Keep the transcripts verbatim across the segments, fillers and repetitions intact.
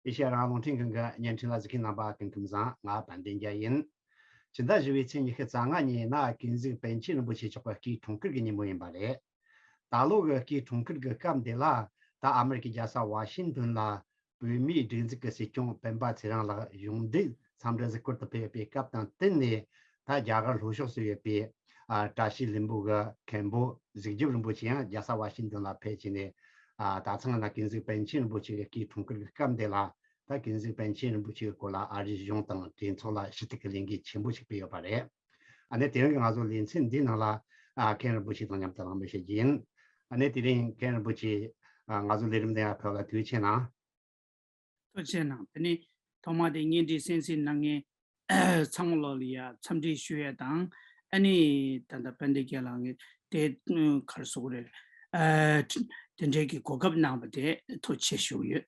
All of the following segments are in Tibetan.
ཨེ་ཤེ་ཡ་རང་དབང་རླུང་འཕྲིན་ཁང་གི་བརྙན་འཕྲིན་ལ་གཟིགས་མཁན་རྣམ་པ་སྐུ་ཁམས་བཟང་། ང་དཔལ་ལྡན་རྒྱལ་ཡིན། ཕྱི་ཟླ་བཞི་པའི་ཚེས་ཉི་ཤུ་རྩ་ལྔ་ཉིན་ཡིན་ན་ཀུན་གཟིགས་པཎ་ཆེན་རིན་པོ་ཆེ་མཆོག་གི་སྐུའི་འཁྲུངས་སྐར་གྱི་ཉིན་མོ་ཡིན་པ་རེད། ད་ལོ་གི་སྐུའི་འཁྲུངས་སྐར་གྱི་སྐབས་འདི་ལ། ད་ཨ་མེ་རི་ཀའི་རྒྱལ་ས་ཝ་ཤིང་ཏོན་ལ་བོད་མིའི་སྒྲིག་འཛུགས་ཀྱི་སྲིད་སྐྱོང་སྤེན་པ་ཚེ་རིང་ལགས་གཞུང་འབྲེལ་འཚམས་འདྲི་གཟིགས་སྐོར་དུ་ཕེབས་པའི་སྐབས་དང་བསྟུན་ནས། ད་རྒྱ་གར་ལྷོ་ཕྱོགས་སུ་ཡོད་པའི་ཨ་བཀྲ་ཤིས་ལྷུན་པོ་གི་མཁན་པོ་གཟིགས་རྒྱབ་རིན་པོ་ཆེ་ཡང་རྒྱལ་ས་ཝ་ཤིང་ཏོན་ལ་ཕེབས་བྱས་ནས། ཨ་ད་ཐེངས་ན་ཀུན་གཟིགས་པཎ་ཆེན་རིན་པོ་ཆེ་གི་སྐུའི་འཁྲུངས་སྐར་གྱི་སྐབས་འདི་ལ། ད་ཀུན་གཟིགས་པཎ་ཆེན་རིན་པོ་ཆེའི་སྐོར་ལ་ཨ་རིའི་གཞུང་དང་གྲོས་ཚོགས་ལ་ཞུ་གཏུག་གི་ལས་འགུལ་ཆེན་པོ་ཞིག་སྤེལ་ཡོད་པ་རེད། ཨ་ནི་དེ་རིང་གི་ང་ཚོ་ལེ་ཚན་འདིའི་ནང་ལ་ཨ་མཁན་རིན་པོ་ཆེ་དང་མཉམ་དུ་གླེང་མོལ་བྱེད་ཀྱི་ཡིན། ཨ་ནི་དེ་རིང་མཁན་རིན་པོ་ཆེ་ཨ་ང་ཚོ་ལས་རིམ་འདི་ཡར་ཕེབས་ལ་ཐུགས་རྗེ་ཆེ་གནང་། ཐུགས་རྗེ་ཆེ་གནང་། དེ་ནི་ཐོག་མ་དེ་བརྙན་འཕྲིན་གསན་གཟིགས་གནང་མཁན་ཚང་མ་ལོག་ལ་ཡ་འཚམས་འདྲི་ཞུ་ཡ་དང་། ཨ་ནི་ད་ལྟ་དཔལ་ལྡན་རྒྱལ་ལགས་ཀྱིས་དེ་ག་རེ་ཟེར་དགོས་རེད། ཨ་དེ་འདྲའི་གི་གོ་སྐབས་གནང་བ་དེ་ཐུགས་རྗེ་ཆེ་ཞུ་གི་ཡོད།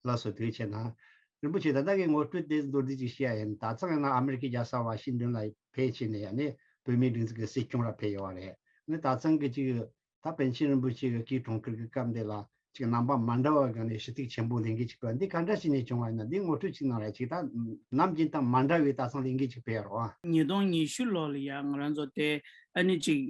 ལགས་སོ། ཐུགས་རྗེ་ཆེ་གནང་། རིན་པོ་ཆེ་ད་ལྟ་གི་ངོ་སྤྲོད་དེ་མདོར་བསྡུས་ཅིག་བཤད་ཡ་ཡིན། ད་ཐེངས་ཡིན་ན་ཨ་མེ་རི་ཀའི་རྒྱལ་ས་ཝ་ཤིང་ཏོན་ལ་ཕེབས་བྱས་ནས་ཨ་ནི་བོད་མིའི་སྒྲིག་འཛུགས་ཀྱི་སྲིད་སྐྱོང་ར་ཕེབས་ཡོད་པ་རེད། ཨ་ནི་ད་ཐེངས་ཀྱི་ཅིག་ད་པཎ་ཆེན་རིན་པོ་ཆེ་གི་སྐུའི་འཁྲུངས་སྐར་གྱི་སྐབས་འདི་ལ་ཅིག་རྣམ་པ་མ་འདྲ་བ་སྒང་ནས་ཞུ་གཏུག་ཆེན་པོ་ལས་འགུལ་ཅིག་སྤེལ། འདི་ག་འདྲ་ཞིག་ནས་བྱུང་བ་ཡིན་ན། འདི་ངོ་སྤྲོད་ཅིག་གནང་ར། ཅིག་ད་ནམ་རྒྱུན་དང་མ་འདྲ་བའི་ད་ཐེངས་ལས་འགུལ་ཅིག་སྤེལ་ཡ་རོ། ཉིས་སྟོང་ཉི་ཤུ་ལོ་ལ་ཡ་ང་རང་ཚོ་དེ་ཨ་ནི་ཅིག་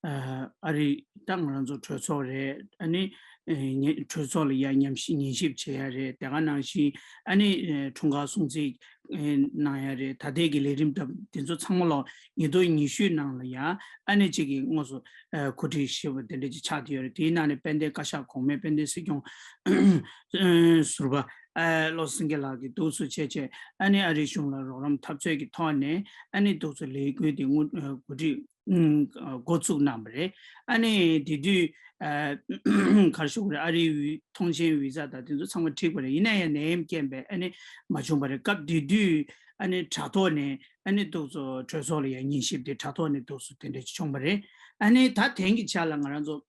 ཨ་ཨ་རི་ད་ང་རང་ཚོ་གྲོས་ཚོགས་རེད། ཨ་ནི་ཨ་ཉེ་གྲོས་ཚོགས་ལ་ཡ་ཉམས་ཞིབ་ཉན་ཞིབ་བྱེད་ཡ་རེད། དེ་ག་ནང་བཞིན་ཨ་ནི་ཨ་འཁྲུངས་སྐར་སྲུང་བརྩི་ཨ་གནང་ཡ་རེད། ད་ལྟའི་གི་ལས་རིམ་ད་དེ་ཚོ་ཚང་མ་ལོག་ཉིས་སྟོང་ཉི་ཤུ་ནང་ལ་ཡ་ཨ་ནི་ཅིག་གི་དངོས་སུ་ཨ་གོ་སྒྲིག་ཞུས་པ་དེ་འདྲ་ཅིག་ཆགས་བསྡད་ཡོད་རེད། དེའི་ནང་ནས་དཔལ་ལྡན་བཀའ་ཤག་གོང་མའི་དཔལ་ལྡན་སྲིད་སྐྱོང་ཨ་ཟུར་པ་ཨ་བློ་སེང་གེ་ལགས་ཀྱིས་འདུག་སེ་བྱས་བྱས་ཨ་ནི་ཨ་རིའི་གཞུང་ལ་རོགས་རམ་འཐབ་རྩོད་ཀྱི་ཐོག་ནས་ཨ་ནི་འདུག་སེ་ལས་འགུལ་དེ་དངོས་ཨ་གོ་སྒྲིག་ཨ་འགོ་བཙུགས་གནང་བ་རེད། ཨ་ནི་དེ་དུས་ཨ་ག་རེ་ཞུ་དགོས་རེད། ཨ་རིའི་ཐོངས་མཆན་བི་ཛ་དང་དེ་ཚོ་ཚང་མ་འགྲིག་པ་རེད། ཡིན་ན་ཡང་ནད་ཡམས་རྐྱེན་པས་ཨ་ནི་མ་བྱུང་བ་རེད། སྐབས་དེ་དུས་ཨ་ནི་དྲ་ཐོག་ནས་ཨ་ནི་འདུག་སེ་གྲོས་ཚོགས་ལ་ཡང་ཉན་ཞིབ་དེ་དྲ་ཐོག་ནས་འདུག་སེ་དེ་འདྲ་ཅིག་བྱུང་བ་རེད། ཨ་ནི་ད་དེང་གི་ཆ་ལ་ང་རང་ཚོ་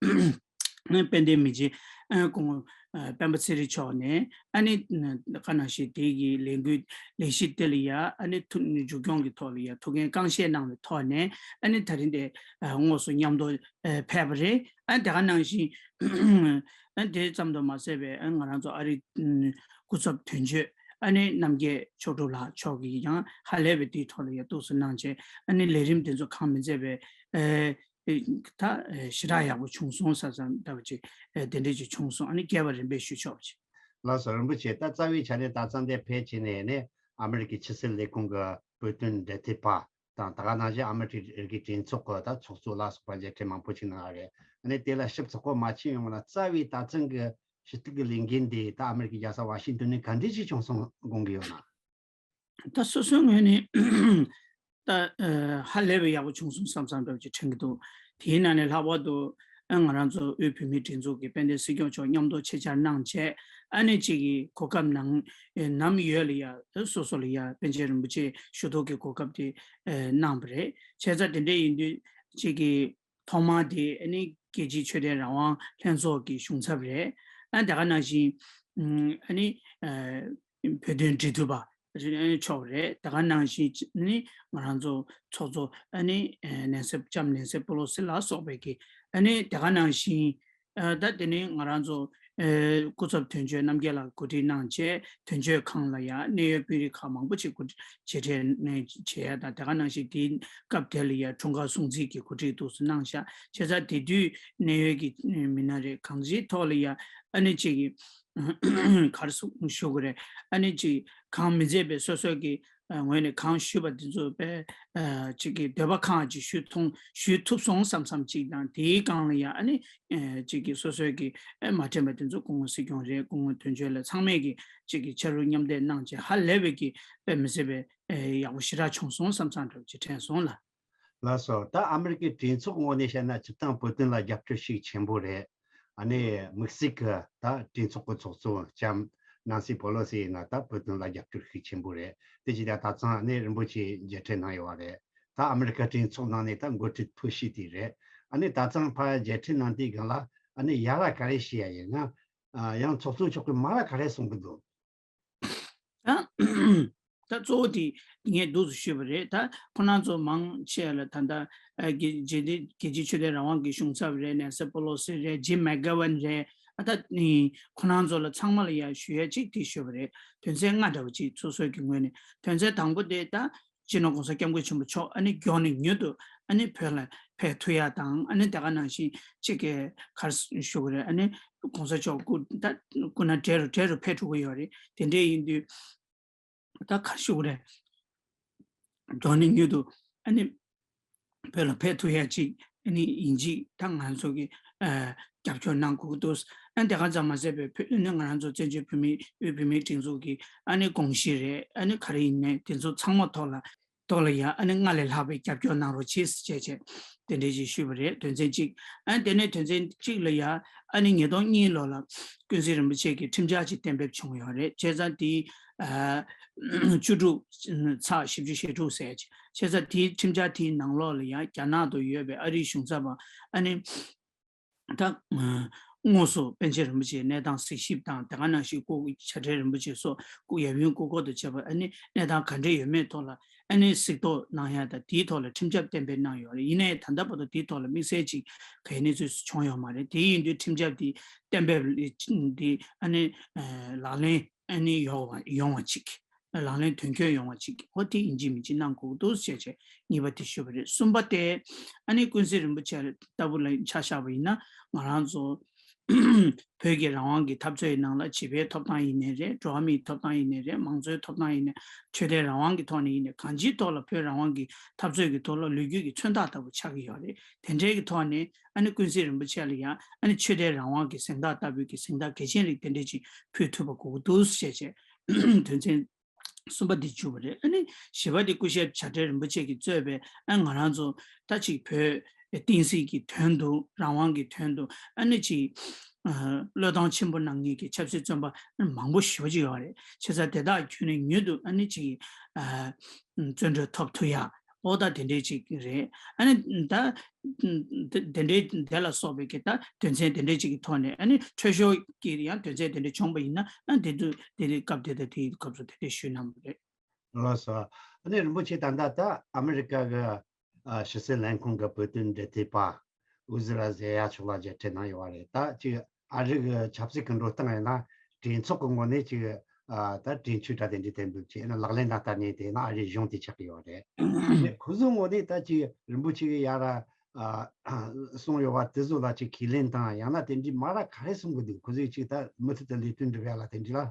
དཔལ་ལྡན་མི་རྗེ་ཨ་སྐུ་ངོ་ཨ་སྤེན་པ་ཚེ་རིང་མཆོག་ནས་ཨ་ནི་ག་ནང་བཞིན་དེ་གི་ལས་འགུལ་ལས་གཞི་དེ་ལ་ཡ་ཨ་ནི་ཐུགས་མཇུག་སྐྱོང་གི་ཐོག་ལ་ཡ་ཐུགས་འགན་རྐང་བཞེས་གནང་བའི་ཐོག་ནས་ཨ་ནི་ད་རིང་དེ་ཨ་དངོས་སུ་མཉམ་དུ་ཨ་ཕེབས་པ་རེད། ཨ་དེ་ག་ནང་བཞིན་ཨ་དེ་ཙམ་དུ་མ་ཟད་པའི་ཨ་ང་རང་ཚོ་ཨ་རི་ཨ་སྐུ་ཚབ་དོན་གཅོད་ཨ་ནི་རྣམ་རྒྱལ་མཆོག་གྲུབ་ལགས་མཆོག་གིས་ཀྱང་ཧ་ལས་པའི་དེའི་ཐོག་ལ་ཡ་འདུག་སེ་གནང་བྱས་ཨ་ནི་ལས་རིམ་དེ་ཚོ་གང་མི་མཛད་པའི་ཨ་ཨེ་ད་ཨེ་ཞེ་དྲག་ཡག་པོ་བྱུང་སོང་བསམ་བསམ་ལྟ་བུ་ཅིག་ཨེ་དེ་འདྲ་ཅིག་བྱུང་སོང་། ཨ་ནི་རྒྱས་པ་རིམ་པས་ཞུ་ཆོག་པ་ཅིག་ལགས་སོ། རིན་པོ་ཆེ། ད་རྩ་བའི་ཆ་ནས་ད་ཐེངས་འདིར་ཕེབས་བྱས་ནས་ནི་ཨ་མེ་རི་ཀའི་ཕྱི་སྲིད་ལས་ཁུངས་ཀྱི་བོད་དོན་འབྲེལ་མཐུད་པ་དང་། ད་ག་ནང་བཞིན་ཨ་མེ་རི་ཀའི་གྲོས་ཚོགས་ཀྱི་ད་ཚོགས་གཙོ་ལ་སོགས་པ་མཇལ་འཕྲད་མང་པོ་ཞིག་གནང་བ་རེད། ཨ་ནི་དེ་ལ་ཞིབ་ཚགས་པོ་མ་ཕྱིན་ཡོང་ན། རྩ་བའི་ད་ཐེངས་ཀྱི་ཞུ་གཏུག་གི་ལས་འགན་འདི་ད་ཨ་མེ་རི་ཀའི་རྒྱལ་ས་ཝ་ཤིང་ཏོན་ནས་ག་འདྲ་ཞིག་བྱུང་སོང་དགོངས་ཀྱི་ཡོད་ན། ད་སོ་སོའི་ངོས་ནས་ད་ཨ་ཧ་ལས་པའི་ཡག་པོ་བྱུང་སོང་བསམ་བསམ་འདྲ་བོ་ཅིག་དྲན་གྱི་འདུག་དེའི་ནང་ནས་ལྷག་པར་དུ་ཨ་ང་རང་ཚོ་དབུས་བོད་མིའི་སྒྲིག་འཛུགས་ཀྱི་དཔལ་ལྡན་སྲིད་སྐྱོང་མཆོག་མཉམ་དུ་ཆེད་བཅར་གནང་བྱས། ཨ་ནི་ཅིག་གི་གོ་སྐབས་གནང་ཨེ་ནམ་ཡོད་ལ་ཡ་སོ་སོ་ལ་ཡ་པཎ་ཆེན་རིན་པོ་ཆེ་ཞུ་གཏུག་གི་གོ་སྐབས་དེ་ཨེ་གནང་བ་རེད། བྱས་ཙང་དེ་འདྲ་ཡིན་དུས་ཅིག་གི་ཐོག་མ་དེ་ཨ་ནི་རྒྱལ་སྤྱིའི་ཆོས་དད་རང་དབང་ལྷན་ཚོགས་ཀྱི་གཞུང་ཚབ་རེད། ཨ་དེ་ག་ནང་བཞིན་ཨ་ནི་ཨ་བོད་དོན་འབྲེལ་མཐུད་པ་མཆོག་རེད། དེ་ག་ནང་བཞིན་ཨ་ནི་ང་རང་ཚོ་ཚོགས་གཙོ་ཨ་ནི་ཨ་ནན་སི་ལྕམ་ནན་སི་པེ་ལོ་སི་ལ་སོགས་པའི་གི་ཨ་ནི་དེ་ག་ནང་བཞིན་ཨ་ད་དེ་ནི་ང་རང་ཚོ་ཨ་སྐུ་ཚབ་དོན་གཅོད་རྣམ་རྒྱལ་ལགས་གོ་སྒྲིག་གནང་བྱས་དོན་གཅོད་ཁང་ལ་ཡང་གནད་ཡོད་དཔོན་རིགས་ཁག་མང་པོ་ཅིག་གོ་སྒྲིག་མཇལ་འཕྲད་ནས་བྱས་ཡ་དང་། དེ་ག་ནང་བཞིན་དེའི་སྐབས་དེ་ལ་ཡང་འཁྲུངས་སྐར་སྲུང་བརྩི་གི་གོ་སྒྲིག་འདུག་སེ་གནང་ཤག་བྱས་ཙང་དེ་དུས་གནད་ཡོད་ཀྱི་མི་སྣ་རེད། གང་ཅིའི་ཐོག་ལ་ཡང་ཨ་ནི་ཅིག་གི་ག་རེ་ཞུ་དགོས་རེད། ཨ་ནི་ཅིག་གང་མི་མཛད་པའི་སོ་སོ་གི་ངོས་ནས་གང་ཞུས་པ་དེ་ཚོ་དཔེ་ཅིག་གི་འདོད་པ་ཁེངས་ཅིག་ཞུ་ཐུབ་ཞུ་ཐུབ་སོང་བསམ་བསམ་ཅིག་དང་། དེའི་སྒང་ལ་ཡང་ཨ་ནི་ཅིག་གི་སོ་སོའི་གི་མ་དྲན་པ་དེ་ཚོ་སྐུ་ངོ་སྲིད་སྐྱོང་རེད། སྐུ་ངོ་དོན་གཅོད་ལ་ཚང་མས་གི་ཅིག་གི་ཕྱག་རོགས་མཉམ་འདེགས་གནང་བྱས་ཧ་ལས་པའི་གི་དཔེ་མི་སྲིད་པའི་ཡག་པོ་ཞེ་དྲག་བྱུང་སོང་བསམ་བསམ་འདྲ་བོ་ཅིག་དྲན་སོང་ལ། ལགས་སོ། ད་ཨ་མི་རི་ཀའི་གྲོས་ཚོགས་ངོས་ནས་བཤད་ན་སྤྱིར་བཏང་བོད་དོན་ལ་རྒྱབ་སྐྱོར་ཤུགས་ཆེན་པོ་རེད། ཨ་ནི་དམིགས་བསལ་གྱི་ད་གྲོས་ཚོགས་ཀྱི་ཚོགས་གཙོ་ལྕམ་ནན་སི་པེ་ལོ་སི་ཡིན་ན་ད་བོད་དོན་ལ་རྒྱབ་སྐྱོར་ཤུགས་ཆེན་པོ་རེད། དེ་བྱས་ད་ད་ཐེངས་ཨ་ནི་རིན་པོ་ཆེ་མཇལ་འཕྲད་གནང་ཡོད་པ་རེད། ད་ཨ་མི་རི་ཀ་གྲོས་ཚོགས་ནང་ནས་ད་འགོ་ཁྲིད་མཐོ་ཤོས་དེ་རེད། ཨ་ནི་ད་ཐེངས་ཕར་མཇལ་འཕྲད་གནང་དུས་སྒང་ལ་ཨ་ནི་ཡ་རབས་ག་རེ་བཤད་ཡ་ཡིན་ན། ཨ་ཡང་ཚོགས་གཙོ་མཆོག་གིས་མ་ར་ག་རེ་གསུང་གི་འདུག་ད་ད་གཙོ་བོ་དེ་ངས་འདུག་སེ་ཞུས་པ་རེད། ད་ཁོ་རང་ཚོ་མང་ཆེ་ལ་ད་ལྟ་ཨ་རྒྱལ་རྒྱལ་སྤྱིའི་ཆོས་དད་རང་དབང་གི་གཞུང་ཚབ་རེད། ནན་སི་པེ་ལོ་སི་རེད། ཇིམ་མེག་གྷ་ཝན་རེད། ཨ་ད་ཁོ་རང་ཚོ་ལ་ཚང་མ་ལ་ཡ་ཞུ་ཡ་གཅིག་དེ་ཞུས་པ་རེད། དོན་ཚན་ལྔ་འདྲ་བོ་གཅིག་སོ་སོའི་གི་ངོས་ནས། དོན་ཚན་དང་པོ་དེ་ད་སྤྱི་ནོར་༸གོང་ས་༸སྐྱབས་མགོན་ཆེན་པོ་མཆོག་ཨ་ནི་མགྱོགས་ནས་མྱུར་དུ་ཨ་ནི་བོད་ལ་ཕེབས་ཐུབ་ཡ་དང་། ཨ་ནི་དེ་ག་ནང་བཞིན་གཅིག་གི་ག་རེ་ཞུ་དགོས་རེད། ཨ་ནི་༸གོང་ས་མཆོག་སྐུ་ད་སྐུ་ན་བགྲེས་རུ་བགྲེས་རུ་ཕེབས་འགྲོ་གི་ཡོད་རེད། དེ་འདྲས་ཡིན་དུས། ད་ག་རེ་ཞུ་དགོས་རེད། མགྱོགས་ནས་མྱུར་དུ་ཨ་ནི་བོད་ལ་ཕེབས་ཐུབ་ཡ་ཅིག་ཨ་ནི་ཡིན་གཅིག་ད་ང་ཚོ་གི་ཨ་རྒྱབ་སྐྱོར་གནང་དགོས་ཀྱི་འདུག་ཨ་ནི་དེ་ག་ཙམ་མ་ཟད་པའི་བོད་ཨ་ནི་ང་རང་ཚོ་བཙན་བྱོལ་བོད་མིའི་དབུས་བོད་མིའི་སྒྲིག་འཛུགས་ཀྱི་ཨ་ནི་དགོངས་གཞི་རེད། ཨ་ནི་ག་རེ་ཡིན་ནའི་དེ་ཚོ་ཚང་མ་ཐོག་ལ་ཐོག་ལ་ཡ་ཨ་ནི་སྔར་ལས་ལྷག་པའི་རྒྱབ་སྐྱོར་གནང་རོགས་གྱིས་ཞེས་བྱས་དེ་འདྲས་ཅིག་ཞུས་པ་རེད། དོན་ཚན་གཅིག་ཨ་ནི་དེ་ནས་དོན་ཚན་གཅིག་ལ་ཡ་ཨ་ནི་ཉིས་སྟོང་གཉིས་ལོ་ལ་ཀུན་གཟིགས་རིན་པོ་ཆེ་གི་ཁྲིམས་འཆར་ཅིག་གཏན་འབེབས་བྱུང་ཡོད་རེད། བྱས་ཙང་དེའི་ཨ་བཅུ་དྲུག་ཚེག་བཞི་བཅུ་ཞེ་དྲུག་ཟེར་ཅིག་བྱས་ཙང་དེའི་ཁྲིམས་འཆར་དེའི་ནང་ལོགས་ལ་ཡང་རྒྱ་ནག་ཏུ་ཡོད་པའི་ཨ་རིའི་གཞུང་ཚབ་པ་ཨ་ནི་ད་དངོས་སུ་པཎ་ཆེན་རིན་པོ་ཆེའི་གནས་སྟངས་གཟིགས་ཞིབ་དང་། དེ་ག་ནང་བཞིན་སྐུ་བྱ་བྲལ་རིན་པོ་ཆེ་སོགས་སྐུ་ཡབ་ཡུམ་སྐུ་འཁོར་དང་བཅས་པ་ཨ་ནི་གནས་སྟངས་ག་འདྲས་ཡོད་མེད་ཐོག་ལ་ཨ་ནི་གཟིགས་རྟོག་གནང་ཡ་དང་། དེའི་ཐོག་ལ་ཁྲིམས་འཆར་གཏན་འབེབས་གནང་ཡོད་རེད། ཡིན་ནའི་ད་ལྟ་བར་དུ་དེའི་ཐོག་ལ་དམིགས་བསལ་ཅིག་ག་ཡེ་གནས་ཚུལ་བྱུང་ཡོད་མ་རེད། དེ་ཡིན་དུས་ཁྲིམས་འཆར་དེ་གཏན་འབེབས་དེ་ཨ་ནི་ལག་ལེན་ཨ་ནི་ཡོང་བ་ཡོང་བ་ཅིག་ལག་ལེན་དོན་འཁྱོལ་ཡོང་བ་ཅིག་འོ་དེ་ཡིན་གཅིག་མིན་གཅིག་གནང་དགོས་འདུག་ཞེས་བྱས་གཉིས་པ་དེ་ཞུས་པ་རེད། གསུམ་པ་དེ་ཨ་ནི་ཀུན་གཟིགས་རིན་པོ་ཆེ་ལྟ་བུ་ལ་ཆ་བཞག་པ་ཡིན་ན་ང་རང་ཚོ་བོད་ཀྱི་རང་དབང་གི་འཐབ་རྩོད་ནང་ལ་བྱིས་པའི་ཐོབ་ཐང་ཡིན་ནའི་རེད། འགྲོ་བ་མིའི་ཐོབ་ཐང་ཡིན་ནའི་རེད། མང་གཙོའི་ཐོབ་ཐང་ཡིན་ནའི་ཆོས་དད་རང་དབང་གི་ཐོག་ནས་ཡིན་ནའི་གང་ཅིའི་ཐོག་ལ་བོད་རང་དབང་གི་འཐབ་རྩོད་ཀྱི་ཐོག་ལ་ལོ་རྒྱུས་ཀྱི་མཚོན་རྟགས་ལྟ་བུ་ཆགས་ཀྱི་ཡོད་རེད། དེ་འདྲའི་གི་ཐོག་ནས་ཨ་ནི་ཀུན་གཟིགས་རིན་པོ་ཆེ་ལ་ཡང་ཨ་ནི་ཆོས་དད་རང་དབང་གི་གཟེངས་རྟགས་ལྟ་བུའི་གི་གཟེངས་རྟགས་གལ་ཆེན་རིགས་དེ་འདྲས་ཅིག་ཕུལ་ཐུབ་པ་དགོས་ཀྱི་འདུག་ཞེས་བྱས་དོན་ཚན་གསུམ་པ་འདི་བཅུག་པ་རེད། ཨ་ནི་བཞི་པ་འདི་སྐུ་ཞབས་བྱ་བྲལ་རིན་པོ་ཆེ་གིས་གཙོས་པའི་ཨ་ང་རང་ཚོ་ད་ཅིག་བོད་བསྟན་སྲིད་ཀྱི་དོན་དུ་རང་དབང་གི་དོན་དུ་ཨ་ནི་ཅིག་བློས་གཏོང་ཆེན་པོ་གནང་མཁན་གྱི་ཆབ་སྲིད་བཙོན་པ་མང་པོ་ཞེ་པོ་ཅིག་ཡོད་རེད། བྱས་ཙང་དེ་དག་ཁྱོན་ནས་མྱུར་དུ་ཨ་ནི་ཅིག་བཙོན་གྲོལ་ཐོབ་ཐུབ་ཡ། ཨོ་ད་དེ་འདྲས་ཅིག་རེད། ཨ་ནི་ད་དེ་དེ་འདྲས་དེ་ལ་སོགས་པའི་གི་ད་དོན་ཚན་དེ་འདྲས་ཅིག་གི་ཐོག་ནས་ཨ་ནི་འཕྲོད་བཞག་གི་ཡང་དོན་ཚན་དེ་འདྲས་བྱུང་པ་ཡིན་ན་ཨ་དེ་དུས་དེ་རིང་སྐབས་དེ་དང་དེའི་སྐབས་སུ་དེ་འདྲས་ཞུས་གནང་བ་རེད། ལགས་སོ། ཨ་ནི་རིན་པོ་ཆེ་ད་ལྟ་ད་ཨ་མི་རི་ཀ་གི་ཕྱི་སྲིད་ལས་ཁུངས་ཀྱི་བོད་དོན་འབྲེལ་མཐུད་པ་འུ་ཟི་ར་ཟེ་ཡ་མཆོག་ལ་མཇལ་འཕྲད་གནང་ཡོད་པ་རེད། ད་ཅིག་ཨ་རི་གི་ཆབ་སྲིད་ཀྱི་འགྲོ་སྟངས་ཡིན་ན་གྲོས་ཚོགས་ཀྱི་ངོས་ནས་ཅིག་ཨ་ད་གྲོས་ཆོད་འདྲ་དེ་འདྲའི་གཏན་འབེབས་བྱས་ན་ལག་ལེན་ལ་བསྟར་ནས་དེ་ན་ཨ་རིའི་གཞུང་དེ་ཆགས་ཀྱི་ཡོད་རེད། ཁོ་ཚོའི་ངོས་ནས་ད་ཅིག་རིན་པོ་ཆེ་གི་ཡ་ར་གསུངས་ཡོད་པ་དེ་ཚོ་ལ་ཅིག་ཁས་ལེན་དང་ཡང་ན་དེ་འདྲའི་མ་ར་ག་རེ་གསུང་གི་འདུག་ཁོ་ཚོས་ཅིག་ད་མུ་མཐུད་དུ་ལས་དོན་སྒྲུབ་ཡ་ལ་དེ་འདྲའི་ལ།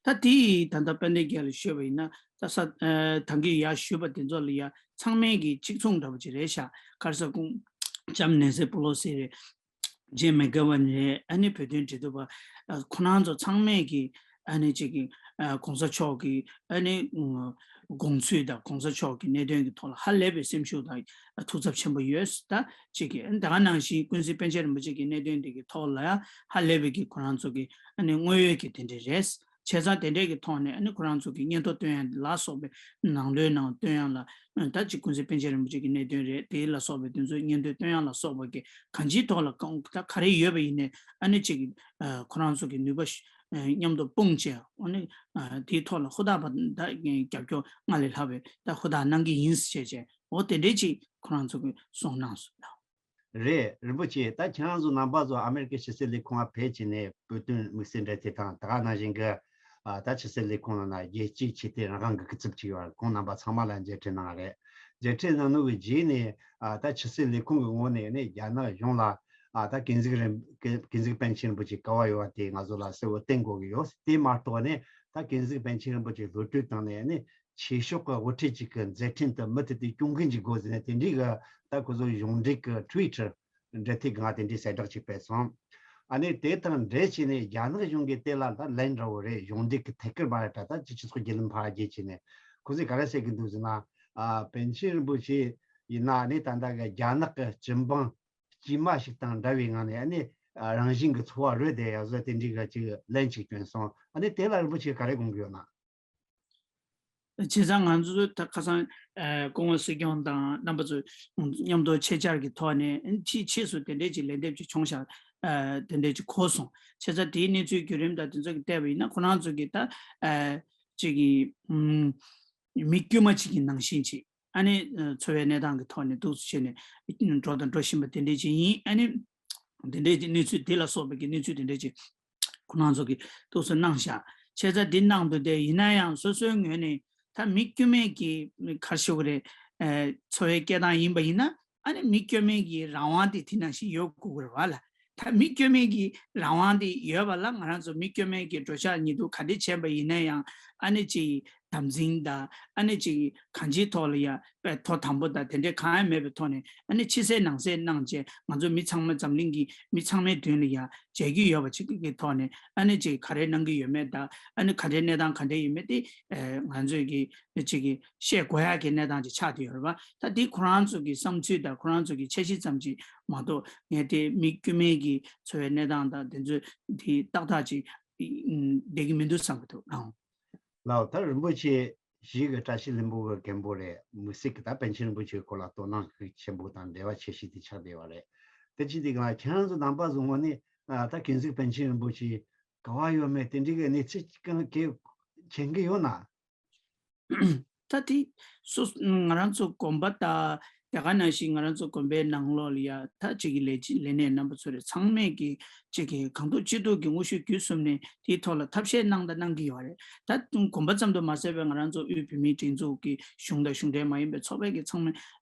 ད་དེ་ཡིས་ད་ལྟ་དཔལ་ལྡན་རྒྱལ་ལ་ཞུས་པ་ཡིན་ན་ད་ས་ད་གིན་ཡར་ཞུས་པ་དེ་ཚོ་ལ་ཡ་ཚང་མས་ཀྱི་གཅིག་མཚུངས་འདྲ་པོ་ཅིག་རེད་ཤག་ག་རེ་ཟེར་ན་ལྕམ་ནེན་སི་པེ་ལོ་སི་རེད། ཇིམ་མེག་གྷེ་ཝན་རེད། ཨ་ནི་བོད་དོན་འབྲེལ་མཐུད་པ་ཁོ་རང་ཚོ་ཚང་མས་ཀྱི་ཨ་ནི་ཅིག་གི་གོང་ས་མཆོག་གི་ཨ་ནི་དགོངས་ཚུལ་དང་གོང་ས་མཆོག་གི་གནད་དོན་གྱི་ཐོག་ལ་ཧ་ལས་པའི་སེམས་ཤུགས་དང་ཐུགས་འཚབ་ཆེན་པོ་ཡོད། ད་ཅིག་གི་ད་ག་ནང་བཞིན་ཀུན་གཟིགས་པཎ་ཆེན་རིན་པོ་ཆེ་གི་གནད་དོན་དེ་གི་ཐོག་ལ་ཡང་ཧ་ལས་པའི་གི་ཁོ་རང་ཚོ་གི་ཨ་ནི་དངོས་ཡོད་ཀྱི་དེ་འདྲ་རེད། བྱས་ཙང་དེ་འདྲས་ཀྱི་ཐོག་ནས་ཨ་ནི་ཁོ་རང་ཚོ་གི་སྙན་ཐོ་སྟོན་ཡ་ལ་སོགས་པའི་ནང་དོན་ནང་སྟོན་ཡ་ལ་ད་ཅིག་ཀུན་གཟིགས་པཎ་ཆེན་རིན་པོ་ཆེ་གི་གནད་དོན་རེད། དེ་ལ་སོགས་པའི་དེ་ཚོའི་སྙན་ཐོ་སྟོན་ཡ་ལ་སོགས་པ་གི་གང་ཅིའི་ཐོག་ལ་གང་ད་ག་རེ་ཡོད་པ་ཡིན་ནའི་ཨ་ནི་ཅིག་ཁོ་རང་ཚོ་གི་ནུས་པ་མཉམ་དུ་སྤུངས་བྱས་ཨ་ནི་དེའི་ཐོག་ལ་ཧུར་ཐག་པ་ད་རྒྱབ་སྐྱོར་སྔར་ལས་ལྷག་པའི་ད་ཧུར་ཐག་གནང་གི་ཡིན་ཟེར་བྱས་བྱས་འོ་དེ་འདྲས་ཅིག་ཁོ་རང་ཚོ་གི་གསུངས་གནང་སོང་ད། རེད། རིན་པོ་ཆེ། ད་ཁྱེད་རང་ཚོ་རྣམ་པ་ཚོ་ཨ་མེ་རི་ཀའི་ཕྱི་སྲིད་ལས་ཁུངས་ལ་ཕེབས་བྱས་ནས་བོད་དོན་དམིགས་བསལ་འབྲེལ་མཐུད་དང་ད་ག་ནང་བཞིན་གྱི་ཨ་ད་ཕྱི་སྲིད་ལས་ཁུངས་ནང་ན་རྒྱལ་སྤྱིའི་ཆོས་དད་རང་དབང་གི་སྐུ་ཚབ་ཅིག་ཡོད་རེད། ཁོང་རྣམ་པ་ཚང་མ་ལ་མཇལ་འཕྲད་གནང་རེད། མཇལ་འཕྲད་གནང་ནོ་གི་རྗེས་ནས་ཨ་ད་ཕྱི་སྲིད་ལས་ཁུངས་ཀྱི་ངོས་ནས་ནས་རྒྱ་ནག་གཞུང་ལ་ཨ་ད་ཀུན་གཟིགས་རིན་ཀུན་གཟིགས་པཎ་ཆེན་རིན་པོ་ཆེ་ག་པར་ཡོད་པ་དེ་ང་ཚོ་ལ་གསལ་བོ་བསྟན་དགོས་ཀྱི་ཡོད། དེ་མ་གཏོགས་ནས་ད་ཀུན་གཟིགས་པཎ་ཆེན་རིན་པོ་ཆེ་གློད་གྲོལ་བཏང་ནས་ནས་ཆོས་ཕྱོགས་ཀྱི་དབུ་ཁྲིད་ཅིག་གི་མཛད་འཕྲིན་དུ་མུ་མཐུད་དེ་སྐྱོང་གིན་འཇུག་དགོས་ཟེར་ནས་དེ་འདྲའི་གི་ད་ཁོ་ཚོ་གཞུང་འབྲེལ་གྱི་ཊུ་ཝི་ཊར་འབྲེལ་མཐུད་ངང་དེ་འདྲའི་གསལ་བསྒྲགས་ཅིག་སྤེལ་སོང་། ཨ་ནི་དེ་དང་འབྲེལ་བྱས་ནས་རྒྱ་ནག་གཞུང་གིས་དེ་ལ་ད་ལན་འདྲ་བོ་རེད། གཞུང་འབྲེལ་གྱི་ཐད་ཀར་མ་རེད་ད་ད་སྤྱི་ཚོགས་བརྒྱུད་ལམ་ཕར་རྒྱས་བྱས་ནས་ཁོ་ཚོས་ག་རེ་ཟེར་གྱི་འདུག་ཟེར་ན། ཨ་པཎ་ཆེན་རིན་པོ་ཆེ་ཡིན་ན་ཨ་ནི་ད་ལྟ་གི་རྒྱ་ནག་གི་སྤྱི་འབངས་དཀྱུས་མ་ཞིག་དང་འདྲ་བའི་ངང་ནས་ཨ་ནི་རང་བཞིན་གྱི་འཚོ་བ་རོལ་བསྡད་ཡ་བཟོ་དེ་འདྲའི་གི་ཅིག་ལན་ཅིག་བསྐྱོན་སོང་། ཨ་ནི་དེ་ལ་རིན་པོ་ཆེས་ག་རེ་དགོངས་ཀྱི་ཡོད་ན། བྱས་ཙང་ང་ཚོ་ད་ཁ་སང་ཨ་སྐུ་ངོ་སྲིད་སྐྱོང་དང་རྣམ་པ་ཚོ་མཉམ་དུ་ཆེད་བཅར་གྱི་ཐོག་ནས་ཕྱིས་ཕྱིས་སུ་དེ་འདྲས་ཀྱི་ལན་འདེབས་ཅིག་བྱུང་ཤག་ཨ་དེ་འདྲས་ཀྱི་གོ་སོང་། བྱས་ཙང་དེའི་གནས་ཚུལ་བརྒྱུད་རིམ་དང་དེ་ཚོ་གི་བལྟས་པ་ཡིན་ན་ཁོ་རང་ཚོ་གི་ད་ཨ་ཅིག་གི་ཨུམ་མི་དཀྱུས་མ་ཅིག་གི་ནང་བཞིན་ཅིག་ཨ་ནི་འཚོ་བའི་གནས་སྟངས་ཀྱི་ཐོག་ནས་འདུག་སེ་བྱས་ནས་འགྲོ་དང་འགྲོ་བཞིན་པ་དེ་འདྲས་ཅིག་ཡིན། ཨ་ནི། དེ་འདྲའི་གནས་ཚུལ་དེ་ལ་སོགས་པའི་གི་གནས་ཚུལ་དེ་འདྲའི་ཅིག་ཁོ་རང་ཚོ་གི་ཏོག་ཙམ་གནང་བཞག་བྱས་ཙང་འདི་གནང་འདུག་དེ་ཡིན་ན་ཡང་སོ་སོའི་ངོས་ནས་ད་མི་དཀྱུས་མའི་གི་ག་རེ་ཞུ་དགོས་རེད། འཚོ་བའི་སྐྱེལ་སྟངས་ཡིན་པ་ཡིན་ན་ཨ་ནི་མི་དཀྱུས་མའི་གི་རང་དབང་དེ་དེ་ནང་བཞིན་ཡོད་དགོས་ཀྱི་རེད་བ་ལ། ད་མི་དཀྱུས་མའི་གི་རང་དབང་དེ་ཡོད་པ་ལ་ང་རང་ཚོ་མི་དཀྱུས་མའི་གི་འགྲོ་འཆག་ཉལ་འདུག་ག་འདྲས་བྱས་པ་ཡིན་ན་ཡང་ཨ་ནི་ཅིག་དམ་འཛིན་དང་ཨ་ནི་ཅིག་གང་ཅིའི་ཐོག་ལ་ཡ་དཔེ་ཐོ་དམ་པོ་དང་དེ་འདྲས་གང་ཡང་མེད་པའི་ཐོག་ནས་ཨ་ནི་ཕྱི་གསལ་ནང་གསལ་གནང་བྱས་ང་ཚོ་མི་ཚང་མ་འཛམ་གླིང་གི་མི་ཚང་མའི་མདུན་ལ་ཡ་མཇལ་རྒྱུ་ཡོད་པ་ཅིག་གི་ཐོག་ནས་ཨ་ནི་ཅིག་ག་རེ་གནང་གི་ཡོད་མེད་དང་ཨ་ནི་ག་འདྲའི་གནས་སྟངས་ག་འདྲས་ཡོད་མེད་དེ་ང་ཚོས་ཀྱི་ཅིག་གི་བཤད་དགོས་ཡག་གི་གནས་སྟངས་ཅིག་ཆགས་བསྡད་ཡོད་རེད་བ། ད་དེ་ཁོ་རང་ཚོ་གི་བསམ་ཚུལ་དང་ཁོ་རང་ཚོ་གི་འཆར་གཞི་ཙམ་ཅིག་མ་གཏོགས་ངས་དེ་མི་དཀྱུས་མའི་གི་འཚོ་བའི་གནས་སྟངས་དང་དེ་ཚོ་དེ་ཏག་ཏག་ཅིག་བསྡད་ཀྱི་མི་འདུག་བསམ་གྱི་འདུག་ཨང་། ལགས། ད་རིན་པོ་ཆེ་ཞིག་གི་བཀྲ་ཤིས་ལྷུན་པོ་གི་མགོན་པོ་རེད། མི་སྲིད་ཀྱི་ད་པཎ་ཆེན་རིན་པོ་ཆེའི་སྐོར་ལ་དོ་སྣང་ཤུགས་ཆེན་པོ་དང་འབྲེལ་བ་ཆེ་ཤོས་དེ་ཆགས་བསྡད་པ་རེད། དེ་ཅི་སྟེ་གང་ཁྱེད་རང་ཚོ་ནང་པ་བཟང་བོ་ནི་ད་ཀུན་གཟིགས་པཎ་ཆེན་རིན་པོ་ཆེ་ག་བ་ཡོད་མེད་དེ་འདྲའི་གི་གནས་ཚུལ་གང་གི་མཁྱེན་གི་ཡོད་ན། ད་དེ་སོ་ང་རང་ཚོ་དགོན་པ་དང་དེ་ག་ནང་བཞིན་ང་རང་ཚོ་དགོན་པའི་ནང་ལོགས་ལ་ཡ་ད་ཅིག་གི་ལས་ལས་སྣེ་རྣམ་པ་ཚོ་རེད། ཚང་མས་ཀྱི་ཅིག་གི་གང་ཐུབ་ཅི་ཐུབ་ཀྱི་དངོས་ཤུགས་བརྒྱུད་གསུམ་ནས་དེའི་ཐོག་ལ་ཐབས་ཤེས་གནང་དང་གནང་གི་ཡོད་རེད། ད་དགོན་པ་ཙམ་དུ་མ་ཟད་པའི་ང་རང་ཚོ་དབུས་བོད་མིའི་སྒྲིག་འཛུགས་ཀྱི་གཞུང་དང་གཞུང་འབྲེལ་མ་ཡིན་པའི་ཚོགས་པས་ཀྱི་ཚང་མས་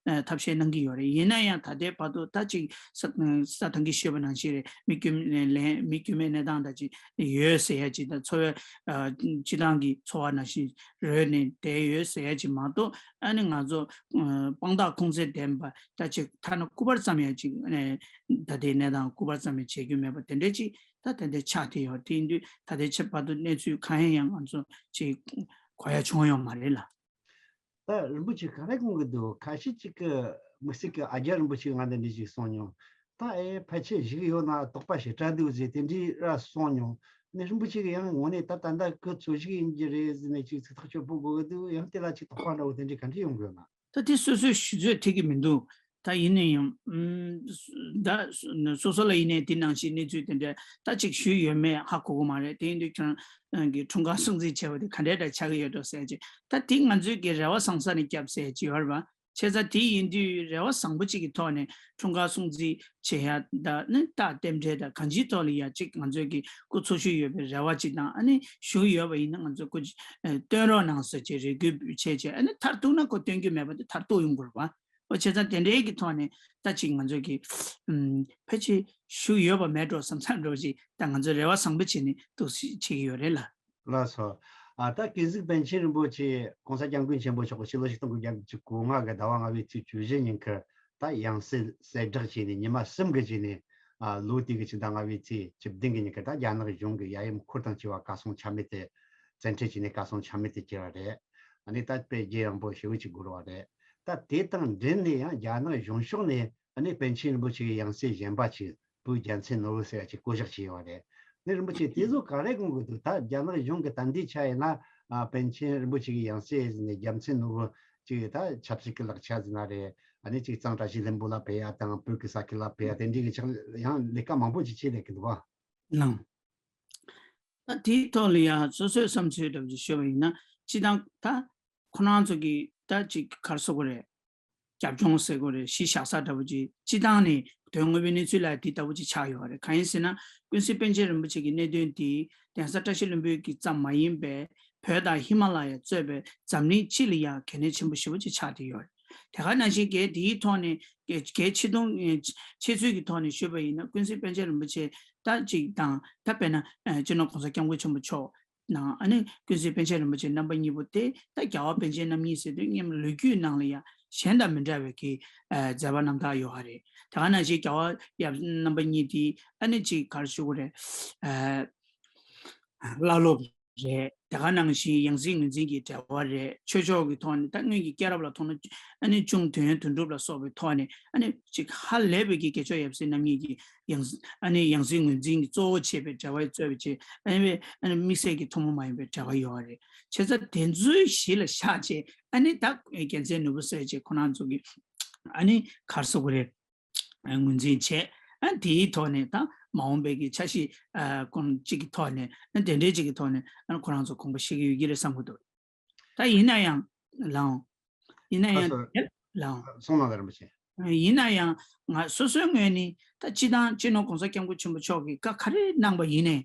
ཐབས་ཤེས་གནང་གི་ཡོད་རེད། ཡིན་ན་ཡང་ད་ལྟའི་བར་དུ་ད་ཅིག་ས་ས་ཐང་གི་ཤོད་པ་ནང་བཞིན་རེད། མི་དཀྱུས་མའི་ལན་མི་དཀྱུས་མའི་གནས་སྟངས་དང་ཅིག་ཡོད་ཟེར་ཡ་ཅིག་དང་འཚོ་བའི་སྤྱི་བཏང་གི་འཚོ་བ་ནང་བཞིན་རོལ་ནས་བསྡད་ཡོད་ཟེར་ཡ་ཅིག་མ་གཏོགས་ཨ་ནི་ང་ཚོ་དཔང་རྟགས་ཁུངས་བཙན་ལྡན་པ་ད་ཅིག་ཐ་ན་སྐུ་པར་ཙམ་ཡང་ཅིག་ད་ལྟའི་གནས་སྟངས་སྐུ་པར་ཙམ་ཡང་བྱེད་རྒྱུ་མེད་པ་དེ་འདྲ་ཅིག་ད་དེ་འདྲ་ཆགས་བསྡད་ཡོད། དེ་ཡིན་དུས་ད་ལྟའི་ཆེད་བར་དུ་གནས་ཚུལ་གང་ཡང་ཡང་ང་ཚོ་ཅིག་གོ་ཡ་བྱུང་ཡོད་མ་རེད་ལ། ད་རིན་པོ་ཆེ་ག་རེ་གསུང་གི་འདུག་ཁ་ཤས་ཅིག་གི་དམིགས་བསལ་གྱི་ཨ་རྒྱ་རིན་པོ་ཆེ་ང་འདི་འདྲ་ཞིག་གསུངས་མྱོང་། ད་ཨེ་ཕལ་ཆེར་བཞུགས་ཡོད་ན་དོགས་པ་ཞེ་དྲག་འདུག་ཟེར་དེ་འདྲའི་ར་གསུངས་མྱོང་། ནས་རིན་པོ་ཆེ་གི་ཡང་ངོ་ནས་ད་ད་ལྟ་ཁོ་འཚོ་བཞུགས་ཡིན་གྱི་རེད་ཟེར་ནས་ཅིག་ཚིག་ཐག་ཆོད་པོ་དགོས་ཀྱི་འདུག་ཡང་དེ་ལ་ཅིག་དོགས་པ་འདྲ་བོ་དེ་འདྲའི་ག་འདྲ་ཡོང་གི་ཡོད་ན། ད་དེ་སོ་སོས་ཞུ་ཚོད་ཐིག་གི་མི་འདུག་ད་ཡིན་ན་ཡང་ཨུམ། ད་སོ་སོ་ལ་ཡིན་ནའི་དེ་ནང་བཞིན་གནས་ཚུལ་དེ་འདྲ་ད་ཅིག་ཞུས་ཡོད་མེད་ཧ་གོ་གི་མ་རེད། དེ་ཡིན་དུས་ཁྱེད་རང་གི་འཁྲུངས་སྐར་སྲུང་བརྩི་བྱས་པ་དེ་ག་འདྲས་འདྲ་ཆགས་ཀྱི་ཡོད་འགྲོ་ཟེར་ཅིག་ད་དེ་ང་ཚོས་ཀྱི་རེ་བ་བཟང་ས་ནས་བརྒྱབ་ཟེར་ཅིག་ཡོད་རེད་པ། བྱས་ཙང་དེ་ཡིན་དུས་རེ་བ་བཟང་པོ་ཅིག་གི་ཐོག་ནས་འཁྲུངས་སྐར་སྲུང་བརྩི་བྱེད་ཡ་ད་ནི་རྟགས་རྟེན་འབྲེལ་དང་གང་ཅིའི་ཐོག་ལ་ཡ་ཅིག་ང་ཚོས་ཀྱི་སྐུ་འཚོ་བཞུགས་ཡོད་པའི་རེ་བ་ཅིག་དང་ཨ་ནི་བཞུགས་ཡོད་པ་ཡིན་ན་ང་ཚོས་སྐུ་སྟོན་རོགས་གནང་ཟེར་ཅིག་རེ་སྐུལ་བྱས་བྱས་ཨ་ནི་མཐར་ཐུག་ན་ཁོ་སྟོན་རྒྱུ་མེད་པ་དེ་མཐར་ཐུག་ཡོང་དགོས་རེད་པ། འོ་བྱས་ཙང་དེ་འདྲའི་གི་ཐོག་ནས་ད་ཅིག་ང་ཚོས་ཀྱི་ཕལ་ཆེར་ཞུ་ཡོད་པ་མེད་འགྲོ་བསམ་བསམ་འགྲོ་ཅིག་ད་ང་ཚོས་རེ་བ་བཟང་པོ་བྱས་ནས་འདུག་བྱེད་ཀྱི་ཡོད་རེད་ལ། ལགས་སོ། ཨ་ད་ཀུན་གཟིགས་པཎ་ཆེན་རིན་པོ་ཆེ་གོང་ས་སྐྱབས་མགོན་ཆེན་པོ་མཆོག་གི་ཕྱི་ལོ་ཆིག་སྟོང་དགུ་བརྒྱ་དགུ་བཅུ་གོ་ལྔ་གི་ཟླ་བ་ལྔ་པའི་ཚེས་བཅུ་བཞི་ཉིན་ཁར་ད་ཡང་སྲིད་གསལ་བསྒྲགས་བྱས་ནས་ཉི་མ་གསུམ་གི་རྗེས་ནས་ཨ་ལོ་དེ་གི་ཕྱི་ཟླ་ལྔ་པའི་ཚེས་བཅུ་བདུན་གི་ཉིན་ཁར་ད་རྒྱ་ནག་གཞུང་གི་གཡའ་གཡམ་འཁོར་དང་བཅས་པ་གར་སོང་ཆ་མེད་དེ་བཙན་ཁྲིད་བྱས་ནས་གར་སོང་ཆ་མེད་དུ་གྱུར་བ་རེད། ཨ་ནི་ད་དཔེ་རྒྱས་ཡངས་པོ་ཞེ་པོ་ཅིག་འགོར་བ་རེད། ད་དེ་དང་འབྲེལ་ནས་ཡང་རྒྱ་ནག་གཞུང་ཕྱོགས་ནས་ཨ་ནི་པཎ་ཆེན་རིན་པོ་ཆེ་གི་ཡང་སྲིད་གཞན་པ་ཅིག་བོད་རྒྱལ་མཚན་ནོར་བུ་ཟེར་ཡ་ཅིག་བསྐོ་གཞག་བྱས་ཡོད་རེད། ནི་རིན་པོ་ཆེ་དེ་ཚོ་ག་རེ་དགོངས་ཀྱི་འདུག་ད་རྒྱ་ནག་གཞུང་གི་ད་འདི་ཆ་ཡིན་ན་ཨ་པཎ་ཆེན་རིན་པོ་ཆེ་གི་ཡང་སྲིད་ནས་རྒྱལ་མཚན་ནོར་བུ་ཅིག་ད་ཆབ་སྲིད་ཀྱི་ལག་ཆ་ཟིན་ན་རེད། ཨ་ནི་ཅིག་གཙང་བཀྲ་ཤིས་ལྷུན་པོ་ལ་ཕེབས་ཡ་དང་བོད་ཀྱི་ས་ཁུལ་ལ་ཕེབས་ཡ་དེ་འདྲའི་གི་ཆགས་ཡང་ལས་ཀ་མང་པོ་ཅིག་བྱས་བསྡད་ཀྱི་འདུག་བ། ལགས། ད་དེའི་ཐོག་ལ་ཡང་སོ་སོའི་བསམ་ཚུལ་འདྲ་པོ་ཅིག་ཤོད་པ་ཡིན་ན་སྤྱི་བཏང་ད་ཁོ་རང་ཚོ་གི་ད་ཅིག་ག་རེ་ཟེར་དགོས་རེད། རྒྱབ་ལྗོངས་ཟེར་དགོས་རེད། གཞི་བཞག་ས་འདྲ་པོ་ཅིག་སྤྱི་བཏང་ནས་དོན་དངོས་པོའི་གནས་ཚུལ་ལ་དེ་ལྟ་བུ་ཅིག་ཆགས་ཡོད་རེད། གང་ཡིན་ཟེར་ན་ཀུན་གཟིགས་པཎ་ཆེན་རིན་པོ་ཆེ་གི་གནད་དོན་དེ་གདན་ས་བཀྲ་ཤིས་ལྷུན་པོའི་གི་ཙམ་མ་ཡིན་པའི་བོད་དང་ཧི་མ་ལ་ཡ་གཙོས་པའི་འཛམ་གླིང་སྤྱི་ལ་ཡང་གལ་གནད་ཆེན་པོ་ཞེ་པོ་ཅིག་ཆགས་བསྡད་ཡོད་རེད། དེ་ག་ནང་བཞིན་གལ་དེའི་ཐོག་ནས་གལ་གལ་ཆེ་མཐོང་ཆེ་ཚུལ་གྱི་ཐོག་ནས་ཞུས་པ་ཡིན་ན་ཀུན་གཟིགས་པཎ་ཆེན་རིན་པོ་ཆེ་ད་ཅིག་དང་ད་དཔེར་ན་སྤྱི་ནོར་༸གོང་ས་༸སྐྱབས་མགོན་ཆེན་པོ་མཆོག་ནང་ཨ་ནི་ཀུན་གཟིགས་པཎ་ཆེན་རིན་པོ་ཆེ་རྣམ་པ་གཉིས་པོ་དེ་ད་རྒྱལ་བ་པཎ་ཆེན་རྣམ་གཉིས་ཟེར་དུས་སྔོན་མ་ལོ་རྒྱུས་ནང་ལ་ཡང་གཞན་དང་མི་འདྲ་བའི་གི་མཛད་པ་རྣམ་དག་ཡོད་པ་རེད། དེ་ག་ནང་བཞིན་རྒྱལ་བ་ཡབ་རྣམ་པ་གཉིས་དེ་ཨ་ནི་ཅིག་ག་རེ་ཞུ་དགོས་རེད། བླ་སློབ་རེད། དེ་ག་ནང་བཞིན་ཡང་སྲིད་ངོས་འཛིན་གྱི་འབྲེལ་བ་རེད། ཆོས་ཕྱོགས་ཀྱི་ཐོག་ནས་ད་སྔོན་གྱི་སྐྱེས་རབས་ལ་མཐོང་ན་ཨ་ནི་གཅུང་དོན་དོན་གྲུབ་ལ་སོགས་པའི་ཐོག་ནས་ཨ་ནི་ཅིག་ཧ་ལས་པའི་གི་དགེ་ཕྱོགས་ཡབ་སྲས་རྣམ་གཉིས་ཀྱི་ཡང་ཨ་ནི་ཡང་སྲིད་ངོས་འཛིན་གྱི་གཙོ་བོ་བྱས་པའི་འབྲེལ་བ་གཙོས་པའི་ཆེད་ཨ་ནི་ཨ་ནི་དམིགས་བསལ་གྱི་ཐུན་མོང་མ་ཡིན་པའི་འབྲེལ་བ་ཡོད་པ་རེད། བྱས་ཙང་དེ་ཚོའི་གཞི་ལ་བཞག་བྱས་ཨ་ནི་ད་རྒྱལ་མཚན་ནོར་བུ་ཟེར་བྱས་ཁོ་རང་ཚོ་གི་ཨ་ནི་ག་རེ་ཟེར་དགོས་རེད། ངོས་འཛིན་བྱས། ཨ་དེའི་ཐོག་ནས་ད་མ་འོངས་པའི་གི་འཆར་གཞི་ཨ་ཁོང་གཅིག་གི་ཐོག་ནས་ཨ་དེ་འདྲའི་གཅིག་གི་ཐོག་ནས་ཨ་ཁོ་རང་ཚོ་དགོངས་པ་བཞེས་ཀྱི་ཡོད་ཀྱི་རེད་བསམ་གྱི་འདུག་ད་ཡིན་ན་ཡང་ལའང་། ཡིན་ན་ཡང་ལའང་། སོང་ལ་རིན་པོ་ཆེ། ཡིན་ན་ཡང་ང་སོ་སོའི་ངོས་ནས་ད་སྤྱི་བཏང་སྤྱི་ནོར་གོང་ས་སྐྱབས་མགོན་ཆེན་པོ་མཆོག་གིས་བཀའ་ག་རེ་གནང་པ་ཡིན་ནའི།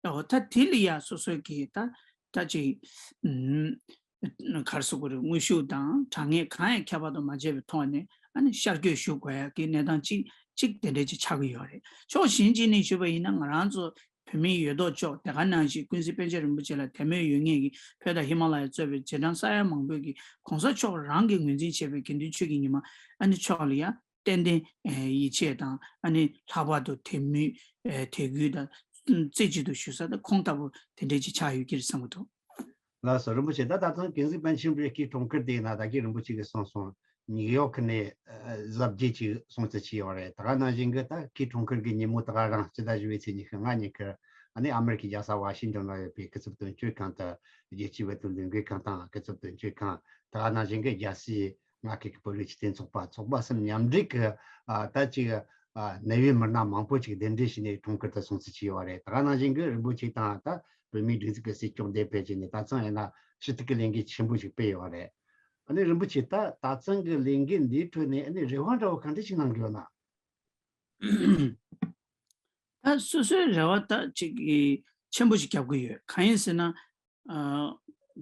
ཨོ་ད་དེ་ལ་ཡ་སོ་སོའི་གི་ད་ད་ཅིག་ཨུམ་ག་རེ་ཟེར་དགོས་རེད། དངོས་ཤུགས་དང་དྲང་ངེས་གང་ཡང་ཁྱད་པར་དུ་མ་བྱས་པའི་ཐོག་ནས་ཨ་ནི་ཤར་བསྐྱོད་ཞུ་དགོས་ཡ་གི་གནས་སྟངས་ཅིག་ཅིག་དེ་འདྲ་ཅིག་ཆགས་ཀྱི་ཡོད་རེད། ཕྱོགས་གཞན་ཅིག་ནས་ཞུས་པ་ཡིན་ན་ང་རང་ཚོ་བོད་མིའི་ཡོད་དོ་ཅོག་དེ་ག་ནང་བཞིན་ཀུན་གཟིགས་པཎ་ཆེན་རིན་པོ་ཆེ་ལ་དད་མོས་ཡོད་མཁན་གྱི་བོད་དང་ཧི་མ་ལ་ཡ་གཙོས་པའི་རྗེས་འབྲང་ས་ཡ་མང་པོས་ཀྱི་གོང་ས་མཆོག་རང་གིས་ངོས་འཛིན་བྱས་པའི་དགེ་འདུན་ཆོས་ཀྱི་ཉི་མ་ཨ་ནི་མཆོག་ལ་ཡ་ཏན་ཏན་ཡིད་ཆེས་དང་ཨ་ནི་ལྷག་པར་དུ་དད་མོས་དད་གུས་དང་རྩེ་གཅིག་ཏུ་ཞུ་ས་དང་ཁོང་ལྟ་བུ་དེ་འདྲས་ཅིག་ཆགས་ཡོད་ཀྱི་རེད་བསམ་གྱི་འདུག། ལགས་སོ། རིན་པོ་ཆེ། ད་ད་ཐེངས་ཀུན་གཟིགས་པཎ་ཆེན་པོའི་སྐུའི་འཁྲུངས་སྐར་དེ་ཡིན་ན་ད་གིན་རིན་པོ་ཆེ་གིས་གསུངས་སོང་། ནིའུ་ཡོག་ནས་གཟབ་རྒྱས་ཅིག་སྲུང་བརྩི་བྱས་ཡོད་རེད། ད་ག་ནང་བཞིན་གྱི་ད་སྐུའི་འཁྲུངས་སྐར་གྱི་ཉིན་མོ་ད་ག་རང་ཕྱི་ཟླ་བཞི་པའི་ཚེས་ཉི་ཤུ་ལྔ་ཉིན་ཁར་ཨ་ནི་ཨ་མེ་རི་ཁའི་རྒྱལ་ས་ཝ་ཤིང་ཏོན་ལ་ཡོད་པའི་སྐུ་ཚབ་དོན་གཅོད་ཁང་དུ་རྒྱལ་སྤྱིའི་བོད་དོན་ལས་འགུལ་ཁང་དང་སྐུ་ཚབ་དོན་གཅོད་ཁང་། ད་ག་ནང་བཞིན་གྱི་རྒྱལ་སའི་མངའ་ཁུལ་གྱི་བོད་རིགས་སྤྱི་མཐུན་ཚོགས་པ། ཚོགས་པ་གསུམ་མཉམ་འབྲེལ་གྱི་ཨ་ད་ཅིག་ཨ་གནད་ཡོད་མི་སྣ་མང་པོ་ཅིག་གདན་འདྲེན་བྱས་ནས་འཁྲུངས་སྐར་དེ་སྲུང་བརྩི་བྱས་ཡོད་རེད། ད་ག་ནང་བཞིན་གྱི་རིན་པོ་ཆེ་དང་ད་བོད་མིའི་སྒྲིག་འཛུགས་ཀྱི་སྲིད་སྐྱོང་འདས་པའི་རྗེས་ནས་ད་ཐེངས་ཡིན་ན་ཞུ་གཏུག་གི་ལས་འགུལ་ཆེན་པོ་ཞིག་སྤེལ་ཡོད་རེད། ཨ་ནི་རིན་པོ་ཆེ་ད་ད་ཐེངས་ཀྱི་ལས་འགུལ་འདིའི་ཁྲོད་ནས་ཨ་ནི་རེ་བ་འདྲ་བོ་ག་འདྲ་ཞིག་གནང་གི་ཡོད་ན། ད་སོ་སོའི་རེ་བ་ད་ཅིག་གི་ཆེན་པོ་ཞིག་རྒྱབ་ཀྱི་ཡོད། གང་ཡིན་ཟེར་ན། ཨ་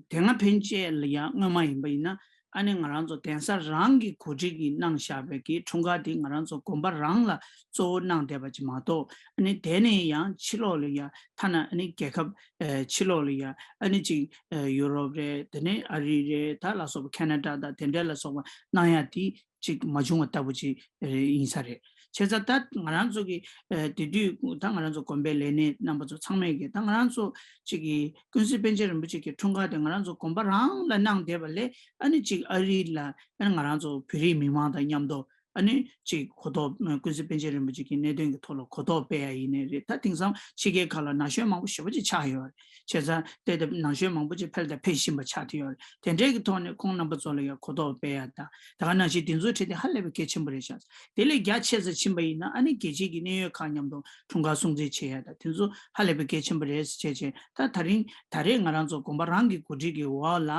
དེ་སྔ་ཕན་ཆད་ལ་ཡང་སྔོན་མ་ཡིན་པ་ཡིན་ན་ཨ་ནི་ང་རང་ཚོ་གདན་ས་རང་གི་གོ་སྒྲིག་གིས་གནང་བཞག་པའི་གི་འཁྲུངས་སྐར་དེ་ང་རང་ཚོ་དགོན་པ་རང་ལ་གཙོ་བོ་གནང་བསྡད་པ་ཅིག་མ་གཏོགས། ཨ་ནི་དེ་ནས་ཡང་ཕྱི་ལོགས་ལ་ཡ་ཐ་ན་ཨ་ནི་རྒྱལ་ཁབ་ཨ་ཕྱི་ལོགས་ལ་ཡ་ཨ་ནི་ཅིག་ཨ་ཡུ་རོབ་རེད། དེ་ནས་ཨ་རི་རེད། ད་ལ་སོགས་པ་ཁེ་ན་ཌ་དང་དེ་འདྲ་ལ་སོགས་པ་གནང་ཡ་དེ་ཅིག་མ་བྱུང་བ་ལྟ་བུ་ཅིག་ཡིན་ས་རེད། བྱས་ཙང་ད་ང་རང་ཚོ་གི་ཨ་དེ་དུས་ད་ང་རང་ཚོ་དགོན་པའི་ལས་སྣེ་རྣམ་པ་ཚོ་ཚང་མས་ཀྱི་ད་ང་རང་ཚོ་ཅིག་གི་ཀུན་གཟིགས་པཎ་ཆེན་རིན་པོ་ཆེ་གི་འཁྲུངས་སྐར་དེ་ང་རང་ཚོ་དགོན་པ་རང་ལ་གནང་བསྡད་པ་ལས་ཨ་ནི་ཅིག་ཨ་རི་ལ་ཨ་ནི་ང་རང་ཚོ་བོད་རིགས་མི་མང་དང་མཉམ་དུ་ཨ་ནི་ཅིག་གོ་རྟོགས་ཀུན་གཟིགས་པཎ་ཆེན་རིན་པོ་ཆེ་གི་གནད་དོན་གྱི་ཐོག་ལ་གོ་རྟོགས་སྤེལ་ཡ་ཡིན་ནའི་རེད། ད་དེང་སང་ཕྱི་རྒྱལ་ཁག་ལ་ན་གཞོན་མང་པོ་ཞེ་པོ་ཅིག་ཆགས་ཡོད་རེད། བྱས་ཙང་དེ་ལྟ་ན་གཞོན་མང་པོ་ཅིག་ཕེབས་དང་ཕེབས་བཞིན་པ་ཆགས་བསྡད་ཡོད་རེད། དེ་འདྲའི་གི་ཐོག་ནས་ཁོང་རྣམ་པ་ཚོ་ལ་ཡང་གོ་རྟོགས་སྤེལ་ཡ་དང་ད་ག་ནང་བཞིན་དེ་ཚོའི་གྲས་དེ་ཧ་ལས་པའི་གལ་ཆེན་པོ་རེད་ཤག། དེ་ལས་རྒྱ་ཆེ་ས་ཕྱིན་པ་ཡིན་ན་ཨ་ནི་རྒྱལ་སྤྱིའི་གི་གནད་ཡོད་ཁག་མཉམ་དུ་འཁྲུངས་སྐར་སྲུང་བརྩི་བྱེད་ཡ་དང་དེ་ཚོ་ཧ་ལས་པའི་གལ་ཆེན་པོ་རེད་ཟེར་བྱས་བྱས། ད་ད་རིང་ད་རེས་ང་རང་ཚོ་དགོན་པ་རང་གི་གོ་སྒྲིག་གི་འོག་ལ་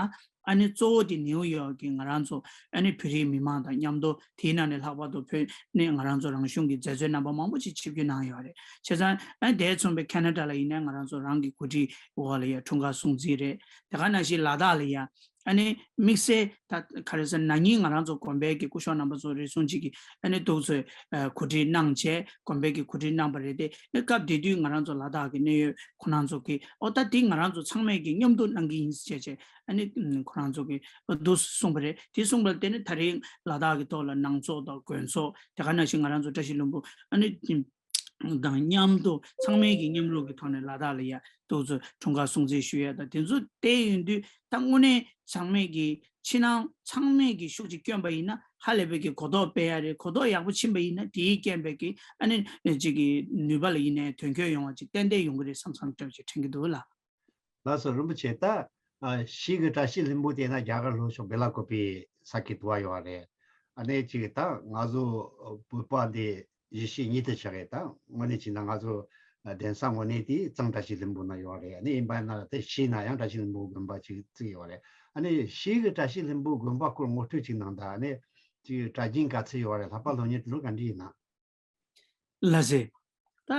ཨ་ནི་གཙོ་བོ་དེ་ནིའུ་ཡོག་གི་ང་རང་ཚོ་ཨ་ནི་བོད་རིགས་མི་མང་དང་མཉམ་དུ་དེའི་ནང་ནས་ལྷག་པར་དུ་བོད་ནས་ང་རང་ཚོ་རང་གཞུང་གི་མཛད་གཙོའི་རྣམ་པ་མང་པོ་ཅིག་ཆིབས་བསྒྱུར་གནང་ཡོད་རེད། བྱས་ཙང་ཨ་ནི་དེ་མཚུངས་པའི་ཁེ་ན་ཌ་ལ་ཡིན་ན་ང་རང་ཚོ་རང་གི་གོ་སྒྲིག་འོག་ལ་ཡ་འཁྲུངས་སྐར་སྲུང་བརྩི་རེད། དེ་ག་ནང་བཞིན་ལ་དྭགས་ལ་ཡ་ཨ་ནི་དམིགས་བསལ་ད་ག་རེ་ཟེར་ན་ནིང་ང་རང་ཚོ་དགོན་པའི་གི་སྐུ་ཞབས་རྣམ་པ་ཚོ་རེ་ཟུང་ཅིག་གིས་ཨ་ནི་འདུག་ཚོད་གོ་སྒྲིག་གནང་བྱས་དགོན་པའི་གི་གོ་སྒྲིག་གནང་པ་རེད་དེ། ཨ་སྐབས་དེ་དུས་ང་རང་ཚོ་ལ་དྭགས་ཀྱི་གནད་ཡོད་ཁོ་རང་ཚོ་གིས་ཨོ་ད་དེ་ང་རང་ཚོ་ཚང་མས་ཀྱི་མཉམ་དུ་གནང་གི་ཡིན་ཟེར་བྱས་བྱས་ཨ་ནི་ཁོ་རང་ཚོ་གིས་འདུག་གསུངས་པ་རེད། དེ་གསུངས་པ་ལ་བརྟེན་ནས་ད་རེས་ལ་དྭགས་ཀྱི་ཐོག་ལ་ནང་ཚོགས་དང་དགོན་ཚོགས་དེ་ག་ནང་བཞིན་ང་རང་ཚོ་བཀྲ་ཤིས་ལྷུན་པོ་ཨ་ནི་དང་མཉམ་དུ་ཚང་མས་ཀྱི་མཉམ་རུབ་ཀྱི་ཐོག་ནས་ལ་དྭགས་ལ་ཡ་འདུག་ཚོད་འཁྲུངས་སྐར་སྲུང་བརྩི་ཞུ་ཡ་དང་དེ་ཚོ་བལྟས་ཡོང་དུས་ད་དངོས་གནས་ཚང་མས་ཀྱི་ཕྱི་ནང་ཚང་མས་ཀྱི་ཤུགས་ཅིག་བསྐྱོན་པ་ཡིན་ན་ཧ་ལས་པའི་ཀྱི་གོ་རྟོགས་སྤེལ་ཡ་རེད། གོ་རྟོགས་ཡག་པོ་ཕྱིན་པ་ཡིན་ན་དེའི་རྐྱེན་པས་ཀྱི་ཨ་ནི་ཅིག་གི་ནུས་པ་ལ་ཡིན་ནའི་དོན་འཁྱོལ་ཡོང་བ་ཅིག་ཏན་ཏན་ཡོང་གི་རེད་བསམ་བསམ་འདྲ་བ་ཅིག་དྲན་གྱི་འདུག་ལ། ལགས་སོ། རིན་པོ་ཆེ། ད་ཨ་ཕྱིས་ཀྱི་བཀྲ་ཤིས་ལྷུན་པོ་དེ་ན་རྒྱ་གར་ལྷོ་ཕྱོགས་བེ་ལ་ཀོ་པི་ས་ཁུལ་དུ་བ་ཡོད་རེད། ཨ་ནི་ཅིག་ད་ང་ཚོ་བོད་པ་འདི་གཞིས་བྱེས་གཉིས་དེ་ཆགས་རེད། ད་དངོས་གནས་བྱས་ན་ང་ཚོ་གདན་ས་དངོས་གནས་དེ་གཙང་བཀྲ་ཤིས་ལྷུན་པོ་ན་ཡོད་རེད། ཨ་ནི་ཡིན་པ་ན་དེ་ཕྱིས་ན་ཡང་བཀྲ་ཤིས་ལྷུན་པོ་དགོན་པ་ཅིག་བརྩིགས་ཡོད་རེད། ཨ་ནི་ཕྱིས་ཀྱི་བཀྲ་ཤིས་ལྷུན་པོ་དགོན་པ་སྐོར་ངོ་སྤྲོད་ཅིག་གནང་དང་། ཨ་ནི་ཅིག་གྲྭ་རྒྱུན་ག་ཚོད་ཡོད་རེད། ལྷག་པར་སློབ་གཉེར་དེ་ཚོ་ག་འདྲ་ཡིན་ན། ལགས་སེ། ད་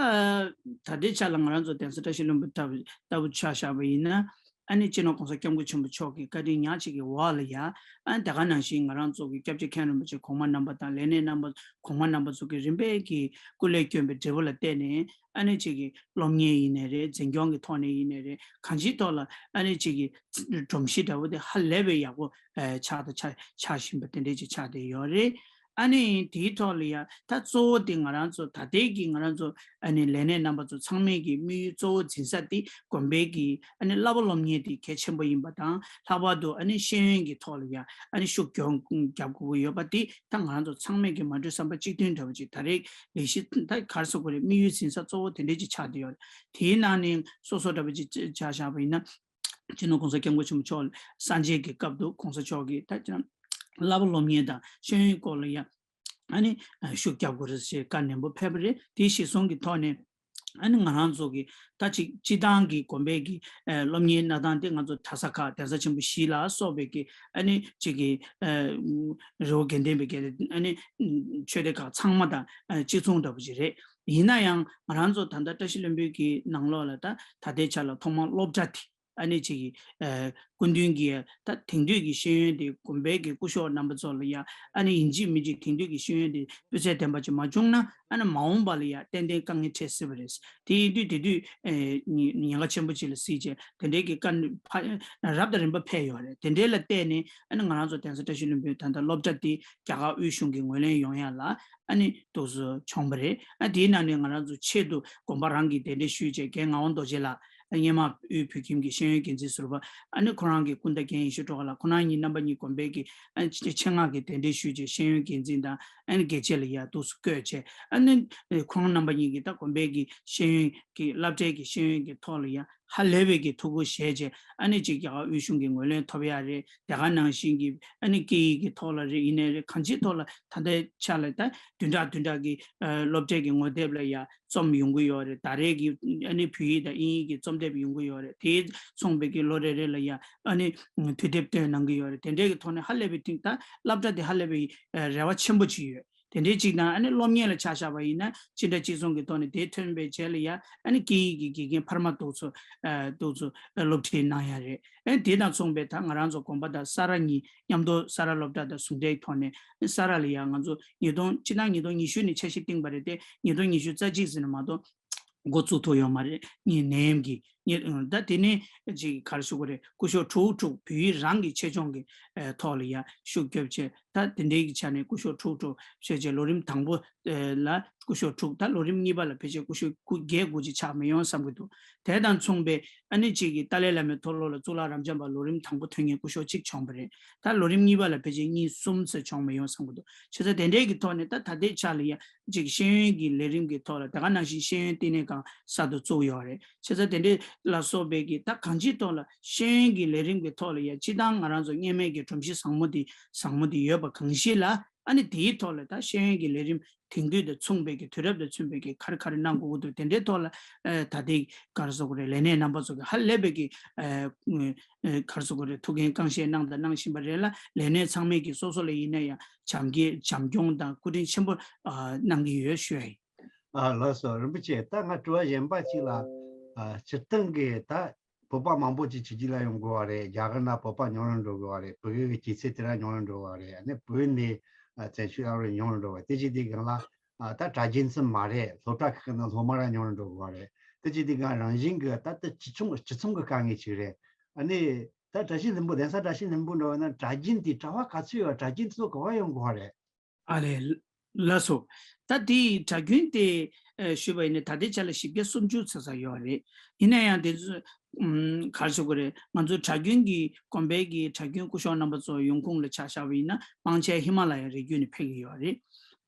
ད་ལྟའི་ཆ་ལ་ང་རང་ཚོ་གདན་ས་བཀྲ་ཤིས་ལྷུན་པོ་ལྟ་བུ་ལྟ་བུ་ཆ་བཞག་པ་ཡིན་ན། ཨ་ནི་སྤྱི་ནོར་༸གོང་ས་༸སྐྱབས་མགོན་ཆེན་པོ་མཆོག་གི་བཀའ་དྲིན་ཉག་གཅིག་གི་འོག་ལ་ཡ། ཨ་ནི་དེ་ག་ནང་བཞིན་ང་རང་ཚོ་གི་སྐྱབས་རྗེ་མཁན་རིན་པོ་ཆེ་གོང་མ་རྣམ་པ་དང་ལས་སྣེ་རྣམ་པ་གོང་མ་རྣམ་པ་ཚོ་གི་རིམ་པས་ཀྱི་སྐུ་ལས་བསྐྱོན་པའི་འབྲས་བུ་ལ་བརྟེན་ནས་ཨ་ནི་གཅིག་གི་སློབ་གཉེར་ཡིན་ནའི་རེད། འཛིན་སྐྱོང་གི་ཐོག་ནས་ཡིན་ནའི་རེད། གང་ཅིའི་ཐོག་ལ་ཨ་ནི་གཅིག་གི་སྒྲོམ་གཞི་འདྲ་བོ་དེ་ཧ་ལས་པའི་ཡག་པོ་ཆགས་དང་ཆགས་ཆགས་བཞིན་པ་དེ་འདྲས་ཅིག་ཆགས་བསྡད་ཡོད་རེད། ཨ་ནི་དེའི་ཐོག་ལ་ཡ་ད་གཙོ་བོ་དེ་ང་རང་ཚོ་ད་ལྟའི་གི་ང་རང་ཚོ་ཨ་ནི་ལས་སྣེ་རྣམ་པ་ཚོ་ཚང་མས་ཀྱི་དམིགས་ཡུལ་གཙོ་བོ་འཛིན་ས་དེ་དགོན་པའི་གི་ཨ་ནི་བསླབ་པ་སློབ་གཉེར་དེ་གལ་ཆེན་པོ་ཡིན་པ་དང་། ལྷག་པར་དུ་ཨ་ནི་ཤེས་ཡོན་གྱི་ཐོག་ལ་ཡ་ཨ་ནི་ཤུགས་རྒྱབ་རྒྱབ་དགོས་ཀྱི་ཡོད་པ་དེ་ད་ང་རང་ཚོ་ཚང་མས་ཀྱི་མ་གྲོས་བསམ་པ་གཅིག་མཐུན་འདྲ་བོ་ཅིག་ད་རེས་ལས་གཞི་ད་ག་རེ་ཟེར་དགོས་རེད། དམིགས་ཡུལ་འཛིན་ས་གཙོ་བོ་དེ་འདྲས་ཅིག་ཆགས་བསྡད་ཡོད་རེད། དེའི་ནང་ནས་སོ་སོ་འདྲ་བོ་ཅིག་ཆ་བཞག་པ་ཡིན་ན། སྤྱི་ནོར་༸གོང་ས་༸སྐྱབས་མགོན་ཆེན་པོ་མཆོག་སངས་རྒྱས་ཀྱི་སྐབས་དུ་༸གོང་ས་མཆོག་གིས་ད་ཅང་བསླབ་པ་སློབ་གཉེར་དང་ཤེས་ཡོན་སྐོར་ལ་ཡང་ཨ་ནི་ཤུགས་རྒྱབ་དགོས་རེད་ཞེས་བཀའ་ནན་པོ་ཕེབས་པ་རེད། དེ་གཞིར་བཟུང་གི་ཐོག་ནས་ ཨ་ནི་ང་རང་ཚོ་གི་ད་ཅིག་སྤྱི་བཏང་གི་དགོན་པའི་གི་ཨ་སློབ་གཉེར་གནང་སྟངས་དེ་ང་ཚོ་གྲྭ་ས་ཁག་གདན་ས་ཆེན་པོ་བཞི་ལ་སོགས་པའི་གི་ཨ་ནི་ཅིག་གི་ཨ་རི་བོ་དགེ་ལྡན་པའི་དགེ་ལྡན་ཨ་ནི་ཆོས་སྡེ་ཁག་ཚང་མ་དང་ཨ་གཅིག་མཚུངས་འདྲ་པོ་ཅིག་རེད། ཡིན་ན་ཡང་ང་རང་ཚོ་ད་ལྟ་བཀྲ་ཤིས་ལྷུན་པོའི་གི་ནང་ལོགས་ལ་ད་ད་ལྟའི་ཆ་ལ་ཐོག་མར་སློབ་གྲྭ་དེ་ཨ་ནི་ཅིག་གི་ཨ་སྐུ་མདུན་གྱི་ད་དེང་དུས་ཀྱི་ཤེས་ཡོན་དེ་དགོན་པའི་གི་སྐུ་ཞབས་རྣམ་པ་ཚོ་ལ་ཡང་ཨ་ནི་ཡིན་གཅིག་མིན་གཅིག་དེང་དུས་ཀྱི་ཤེས་ཡོན་དེ་སྤུས་ཚད་ལྡན་པ་ཅིག་མ་བྱུང་ན་ཨ་ནི་མ་འོངས་པ་ལ་ཡང་ཏན་ཏན་དཀའ་ངལ་འཕྲད་སྲིད་པ་རེད། དེ་ཡིན་དུས་དེ་དུས་ཨེ་ཉེན་ཉེན་ཁ་ཆེན་པོ་ཅིག་ལ་གཟིགས་བྱས་དེ་འདྲའི་གི་དཀའ་ཕ་རབ་དང་རིམ་པ་འཕེལ་ཡོད་རེད། དེ་འདྲའི་ལ་བལྟས་ནས་ཨ་ནི་ང་རང་ཚོ་གདན་ས་བཀྲ་ཤིས་ལྷུན་པོའི་ད་ལྟ་སློབ་གྲྭ་དེ་རྒྱ་གར་དབུས་གཞུང་གིས་ངོས་ལེན་ཡོང་ཡ་ལ་ཨ་ནི་འདུག་སེ་བྱུང་བ་རེད། ཨ་དེའི་ནང་ནས་ང་རང་ཚོ་ཆེད་དུ་དགོན་པ་རང་གིས་གདན་འདྲེན་ཞུས་བྱས་རྒན་ངག་དབང་རྡོ་རྗེ་ལགས། སྔོན་མ་དབུས་བོད་ཁྱིམ་གྱི་ཤེས་ཡོན་འགན་འཛིན་ཟུར་པ། ཨ་ནི་ཁོ་རང་གི་སྐུ་ཟླ་རྒན་ཡེ་ཤེས་སྒྲོལ་དཀར་ལགས། ཁོ་རང་གཉིས་རྣམ་པ་གཉིས་དགོན་པའི་གི་ཨ་ནི་ཆེད་མངགས་ཀྱི་གདན་འདྲེན་ཞུས་བྱས་ཤེས་ཡོན་འགན་འཛིན་དང་ཨ་ནི་དགེ་ཆེ་ལ་ཡ་འདུག་སེ་བསྐོས་བྱས། ཨ་ནི་ཁོང་རྣམ་པ་གཉིས་ཀྱིས་ད་དགོན་པའི་གི་ཤེས་ཡོན་གྱི་སློབ་གྲྭའི་གི་ཤེས་ཡོན་གྱི་ཐོག་ལ་ཡ་ཧ་ལས་པའི་གི་ཐུགས་ཁུར་བཞེས་བྱས། ཨ་ནི་ཅིག་རྒྱ་གར་དབུས་གཞུང་གི་ངོས་ལེན་ཐོབ་ཡ་རེད། དེ་ག་ནང་བཞིན་གྱི་ཨ་ནི་སྐད་ཡིག་གི་ཐོག་ལ་རེད། ཡིན་ནའི་རེད། གང་ཅིའི་ཐོག་ལ་ད་ལྟའི་ཆ་ལ་ད་བདུན་ཕྲག་བདུན་ཕྲག་གི་ཨ་སློབ་གྲྭའི་གི་ངོ་དེབ་ལ་ཡ་རྩོམ་ཡོང་གི་ཡོད་རེད། ཟླ་རེའི་གི་ཨ་ནི་བོད་ཡིག་དང་དབྱིན་ཡིག་གི་རྩོམ་དེབ་ཡོང་གི་ཡོད་རེད། དེ་མཚུངས་པའི་གི་ལོ་རེ་རེ་ལ་ཡ་ཨ་ནི་དུས་དེབ་བཏོན་གནང་གི་ཡོད་རེད། དེ་འདྲའི་གི་ཐོག་ནས་ཧ་ལས་པའི་ཐིག་ད་སློབ་གྲྭ་དེ་ཧ་ལས་པའི་ཨ་རེ་བ་ཆེན་པོ་ཅིག་ཡོད། དེ་འདྲའི་ཅིག་དང་ཨ་ནི་སློབ་གཉེར་ལ་ཆ་བཞག་པ་ཡིན་ན་སྤྱི་འདྲ་སྤྱི་མཚུངས་ཀྱི་ཐོག་ནས་དེ་ཐོན་པའི་རྗེས་ལ་ཡ་ཨ་ནི་སྐད་ཡིག་གི་དགེ་རྒན་འཕར་མ་འདུག་སེ་ཨ་འདུག་སེ་སློབ་ཁྲིད་གནང་ཡ་རེད། ཨ་ནི་དེ་དང་མཚུངས་པའི་ད་ང་རང་ཚོ་དགོན་པ་དང་ས་ར་གཉིས་མཉམ་དུ་ས་ར་སློབ་གྲྭ་དང་ཟུང་འབྲེལ་ཐོག་ནས་ས་ར་ལ་ཡ་ང་ཚོ་ཉིས་སྟོང་སྤྱི་ཟླ་ཉིས་སྟོང་ཉི་ཤུ་ནས་འཆར་གཞི་བཏིང་པ་རེད་དེ། ཉིས་སྟོང་ཉི་ཤུ་རྩ་གཅིག་ཟིན་ན་མ་གཏོགས་འགོ་བཙུགས་ཐུབ་ཡོད་མ་རེད། ངས་ནད་ཡམས་ཀྱིས་ངས་ད་དེ་ནས་ཅིག་ག་རེ་ཞུ་དགོས་རེད། སྐུ་ཞབས་དྲུག་དྲུག་བོད་ཡིག་རང་གི་ཆེད་སྦྱོང་གི་ཨ་ཐོག་ལ་ཡ་ཤུགས་རྒྱབ་བྱས། ད་དེ་འདྲའི་གི་ཆ་ནས་སྐུ་ཞབས་དྲུག་དྲུག་བྱས་བྱས་ལོ་རིམ་དང་པོ་ཨ་ལ་སྐུ་ཞབས་དྲུག་ད་ལོ་རིམ་གཉིས་པ་ལ་ཕལ་ཆེར་སྐུ་ཞབས་དགུ་བརྒྱད་དགུ་ཅིག་ཆགས་མི་ཡོང་བསམ་གྱི་འདུག་དེ་དང་མཚུངས་པའི་ཨ་ནི་གཅིག་གི་ཏཱ་ལའི་བླ་མའི་མཐོ་སློབ་ལ་གཙུག་ལག་རབ་འབྱམས་པ་ལོ་རིམ་དང་པོ་ཐོན་མཁན་སྐུ་ཞབས་གཅིག་བྱུང་བ་རེད། ད་ལོ་རིམ་གཉིས་པ་ལ་ཕལ་ཆེར་གཉིས་གསུམ་ཙམ་བྱུང་མི་ཡོང་བསམ་གྱི་འདུག་བྱས་ཙང་དེ་འདྲའི་གི་ཐོག་ནས་ད་ད་ལྟའི་ཆ་ལ་ཡ་གཅིག་ཤེས་ཡོན་གྱི་ལས་རིམ་གྱི་ཐོག་ལ་དེ་ག་ནང་བཞིན་ཤེས་ཡོན་བསྟི་གནས་ཁང་གསར་དུ་བཙུགས་ཡོད་རེད། བྱས་ཙང་དེ་འདྲའི་ལ་སོགས་པའི་གི་ད་གང་ཅིའི་ཐོག་ལ་ཤེས་ཡོན་གྱི་ལས་རིམ་གྱི་ཐོག་ལ་ཡ་སྤྱི་བཏང་ང་རང་ཚོ་སྔོན་མའི་གི་སྒྲོམ་གཞི་བཟང་མོ་དེ་བཟང་མོ་དེ་ཡོད་པ་གང་ཞིག་ལ་ཨ་ནི་དེའི་ཐོག་ལ་ད་ཤེས་ཡོན་གྱི་ལས་རིམ་དེང་དུས་དང་མཚུངས་པའི་གི་དུས་རབས་དང་མཚུངས་པའི་གི་ག་རེ་ག་རེ་གནང་དགོས་ཀྱི་འདུག་དེ་འདྲའི་ཐོག་ལ་ཨ་ད་ལྟའི་ག་རེ་ཟེར་དགོས་རེད། ལས་སྣེ་རྣམ་པ་ཚོ་གི་ཧ་ལས་པའི་གི་ཨ་ཨ་ག་རེ་ཟེར་དགོས་རེད། ཐུགས་འགན་རྐང་བཞེས་གནང་དང་གནང་བཞིན་པ་རེད་ལ། ལས་སྣེ་ཚང་མས་ཀྱི་སོ་སོ་ལ་ཡིན་ན་ཡང་བྱམས་སྐྱོང་བྱམས་སྐྱོང་དང་སྐུ་དྲིན་ཆེན་པོ་ཨ་གནང་གི་ཡོད་ཞུ་ཡ་ཡིན། ཨ་ལགས་སོ། རིན་པོ་ཆེ། ད་ང་དྲི་བ་གཞན་པ་གཅིག་ལ། ཨ་སྤྱིར་བཏང་གི་ད་བོད་པ་མང་པོ་ཅིག་ཕྱི་རྒྱལ་ལ་ཡོང་དགོས་པ་རེད། རྒྱ་གར་ན་བོད་པ་ཉུང་རུ་འགྲོ་དགོས་པ་རེད། བོད་ཡིག་གི་སྐྱེས་ཚེས་དེ་ར་ཉུང་རུ་འགྲོ་དགོས་པ་རེད། ཨ་ནི་བོད་ནས་ཨ་བཙན་བྱོལ་ལ་ཉུང་རུ་འགྲོ་དགོས་པ་དེ་ཅིག་དེ་སྒང་ལ། ཨ་ད་གྲྭ་རྒྱུན་ཙམ་མ་རེད། སློབ་གྲྭ་ཁག་ནང་སློབ་མ་ར་ཉུང་རུ་འགྲོ་དགོས་པ་རེད། དེ་ཅིག་དེ་སྒང་རང་བཞིན་གྱི་ད་ལྟ་སྤྱི་ཚོགས་སྤྱི་ཚོགས་ཀྱི་དཀའ་ངལ་ཅིག་རེད། ཨ་ནི་ད་བཀྲ་ཤིས་ལྷུན་པོ་གདན་ས་བཀྲ་ཤིས་ལྷུན་པོ་འགྲོ་བ་ན་གྲྭ་རྒྱུན་དེ་གྲྭ་པ་ག་ཚོད་ཡོད། གྲྭ་རྒྱུན་དེ་ཚོ་ག་པར་ཡོང་དགོས་པ་རེད། ཨ་ལས། ལགས་སོ། ད་དེའི་གྲྭ་རྒྱུན་དེ་ཨ་ཞུས་པ་ཡིན་ན་ད་ལྟའི་ཆ་ལ་བཞི་བརྒྱ་སུམ་ཅུ་ཙམ་ཙམ་ཡོད་རེད། ཡིན་ན་ཡང་དེ་ཚོ་ཨམ་ག་རེ་ཟེར་དགོས་རེད། ང་ཚོ་གྲྭ་རྒྱུན་གྱི་དགོན་པའི་གི་གྲྭ་རྒྱུན་སྐུ་ཞབས་རྣམ་པ་ཚོ་ཡོང་ཁུངས་ལ་ཆ་བཞག་པ་ཡིན་ན་མང་ཆེ་ཧི་མ་ལ་ཡ་རི་རྒྱུད་ནས་ཕེབས་ཀྱི་ཡོད་རེད།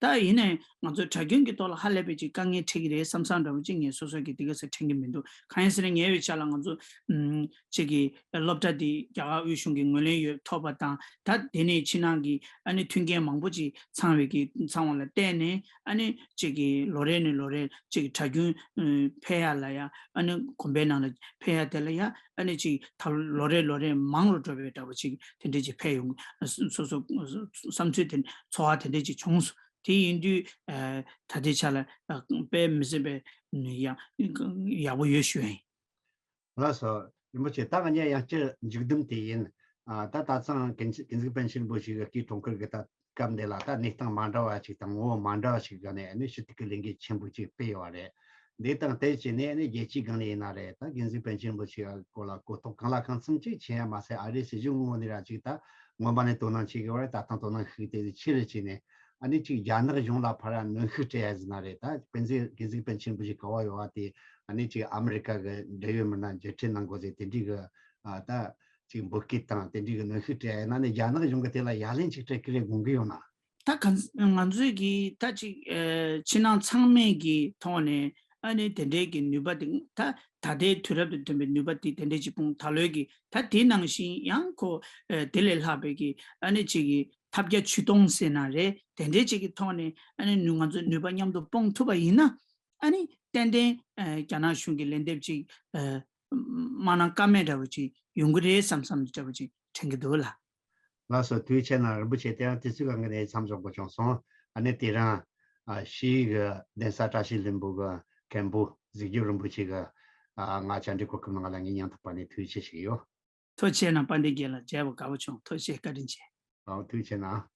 ད་ཡིན་ནའི་ང་ཚོ་གྲྭ་རྒྱུན་གྱི་ཐོག་ལ་ཧ་ལས་པའི་ཅིག་དཀའ་ངལ་འཕྲད་ཀྱི་རེད་བསམ་བསམ་འདྲ་པོ་ཅིག་ངས་སོ་སོ་གི་དེ་ག་ཚོད་དྲན་གྱི་མི་འདུག་གང་ཡིན་ཟེར་ན་ཉེ་བའི་ཆར་ལ་ང་ཚོ་ཨམ་ཅིག་གི་སློབ་གྲྭ་འདི་རྒྱ་གར་དབུས་གཞུང་གི་ངོས་ལེན་ཡོད་ཐོབ་པ་དང་། ད་དེ་ནས་ཕྱི་ནང་གི་ཨ་ནི་མཐུན་རྐྱེན་མང་པོ་ཅིག་ཚང་བའི་གི་ཚང་བ་ལ་བརྟེན་ནས་ཨ་ནི་ཅིག་གི་ལོ་རེ་ནས་ལོ་རེ་ཅིག་གྲྭ་རྒྱུན་ཨ་ཕེབས་ཡ་ལ་ཡ། ཨ་ནི་དགོན་པའི་ནང་ལ་ཕེབས་ཡ་དེ་ལ་ཡ་ཨ་ནི་ཅིག་ད་ལོ་རེ་ལོ་རེ་མང་རུ་འགྲོ་བའི་འདྲ་བོ་ཅིག་དེ་འདྲས་ཅིག་ཕེབས་ཡོང་། སོ་སོ་བསམ་ཚུལ་དེ་ཚོར་བ་དེ་འདྲས་ཅིག་བྱུང་སོང་། དེ་ཡིན་དུས་ཨ་ད་ལྟའི་ཆ་ལ་ཨ་དཔེ་མི་སྲིད་པའི་ཡ་ཡག་པོ་ཡོད་ཞུ་ཡ་ཡིན། ལགས་སོ། རིན་པོ་ཆེ། ད་ང་གཉིས་ཡང་བསྐྱར་མཇུག་བསྡོམས་དེ་ཡིན། ཨ་ད་ད་ཚང་ཀུན་གཟིགས་ཀུན་གཟིགས་པཎ་ཆེན་རིན་པོ་ཆེ་གི་སྐུའི་འཁྲུངས་སྐར་གི་ད་སྐབས་འདི་ལ་ད་གནས་སྟངས་མ་འདྲ་བ་ཞིག་དང་ངོ་བོ་མ་འདྲ་བ་ཞིག་གི་ནས་ནི་ཞུ་གཏུག་གི་ལས་འགུལ་ཆེན་པོ་ཅིག་སྤེལ་ཡོད་རེད། འདི་དང་དེ་བྱས་ནས་ནི་རྒྱལ་སྤྱིའི་སྒང་ནས་ཡིན་ན་རེད། ད་ཀུན་གཟིགས་པཎ་ཆེན་རིན་པོ་ཆེ་གི་སྐོར་ལ་གོ་རྟོགས་གང་ལ་གང་འཚམ་ཅིག་ཆེ་ཡ་མ་ཟད། ཨ་རིའི་སྲིད་གཞུང་ངོས་ནས་ར་ཅིག་ད་སྔོན་མ་ནས་དོ་སྣང་བྱེད་ཀྱི་ཡོད་རེད། ད་ཐེངས་དོ་སྣང་ཤུགས་དེ་ཆེ་རུ་བྱས་ནས། ཨ་ནི་ཅིག་རྒྱ་ནག་གཞུང་ལ་ཕར་གནོན་ཤུགས་སྤྲད་ཡ་ཟེར་ན་རེད། ད་ཀུན་གཟིགས་ཀུན་གཟིགས་པཎ་ཆེན་རིན་པོ་ཆེ་ག་པར་ཡོད་པ་དེ་ཨ་ནི་ཅིག་ཨ་མི་རི་ཀ་གི་འབྲེལ་ཡོད་མི་སྣ་མཇལ་འཕྲད་གནང་དགོས་ཟེར་དེ་འདྲའི་གི་ཨ་ད་ཅིག་འབོད་སྐུལ་དང་དེ་འདྲའི་གི་གནོན་ཤུགས་སྤྲད་ཡ་ཡིན་ན་ནི་རྒྱ་ནག་གཞུང་གི་དེ་ལ་ཡ་ལན་ཅིག་སྤྲད་ཀྱི་རེད་དགོངས་ཀྱི་ཡོད་ན། ད་ག་ང་ཚོས་ཀྱི་ད་ཅིག་ཨ་ཕྱི་ནང་ཚང་མས་ཀྱི་ཐོག་ནས་ཨ་ནི་དེ་འདྲའི་གི་ནུས་པ་དེ་ད་ད་ལྟའི་དུས་རབས་དང་མཐུན་པའི་ནུས་པ་དེ་དེ་འདྲའི་ཅིག་སྤུངས། ད་ལོའི་གི་ད་དེ་ནང་བཞིན་ཡང་ཁོ་ཨ་དེ་ལས་ལྷག་པའི་གི་ཨ་ནི་ཅིག་གི་ཐབས་བརྒྱ་ཇུས་སྟོང་ཟེར་ན་རེད། དེ་འདྲའི་ཅིག་གི་ཐོག་ནས་ཨ་ནི་ནུས་ང་ཚོ་ནུས་པ་མཉམ་དུ་སྤུངས་ཐུབ་པ་ཡིན་ན། ཨ་ནི་ཏན་ཏན་ཨ་རྒྱ་ནག་གཞུང་གི་ལན་འདེབས་ཅིག་ཨ་མ་གནང་ཀ་མེད་འདྲ་བོ་ཅིག་ཡོང་གི་རེད་བསམ་བསམ་འདྲ་བོ་ཅིག་དྲན་གྱི་འདུག་ལ། ལགས་སོ། ཐུགས་རྗེ་ཆེ་གནང་། རིན་པོ་ཆེ། དེ་རིང་དུས་ཚོད་གང་གི་ནས་མཚམས་འཇོག་དགོས་བྱུང་སོང་། ཨ་ནི་དེ་རིང་ཨ་ཕྱིའི་གི་གདན་ས་བཀྲ་ཤིས་ལྷུན་པོ་གི་མཁན་པོ་གཟིགས་རྒྱབ་རིན་པོ་ཆེ་གི་ཨ་ང་བཅར་འདྲི་གོ་སྐབས་གནང་བ་ལ་ངས་སྙིང་ཐག་པ་ནས་ཐུགས་རྗེ་ཆེ་ཞུ་གི་ཡོད། ཐུགས་རྗེ་ཆེ་གནང་། དཔལ་ལྡན་རྒན་ལགས་མཇལ་བ་དགའ་པོ་བྱུང་། ཐུགས་རྗེ་ཆེ། བཀའ་དྲིན་ཆེ། ཨོ། ཐུགས་རྗེ་ཆེ་གནང་།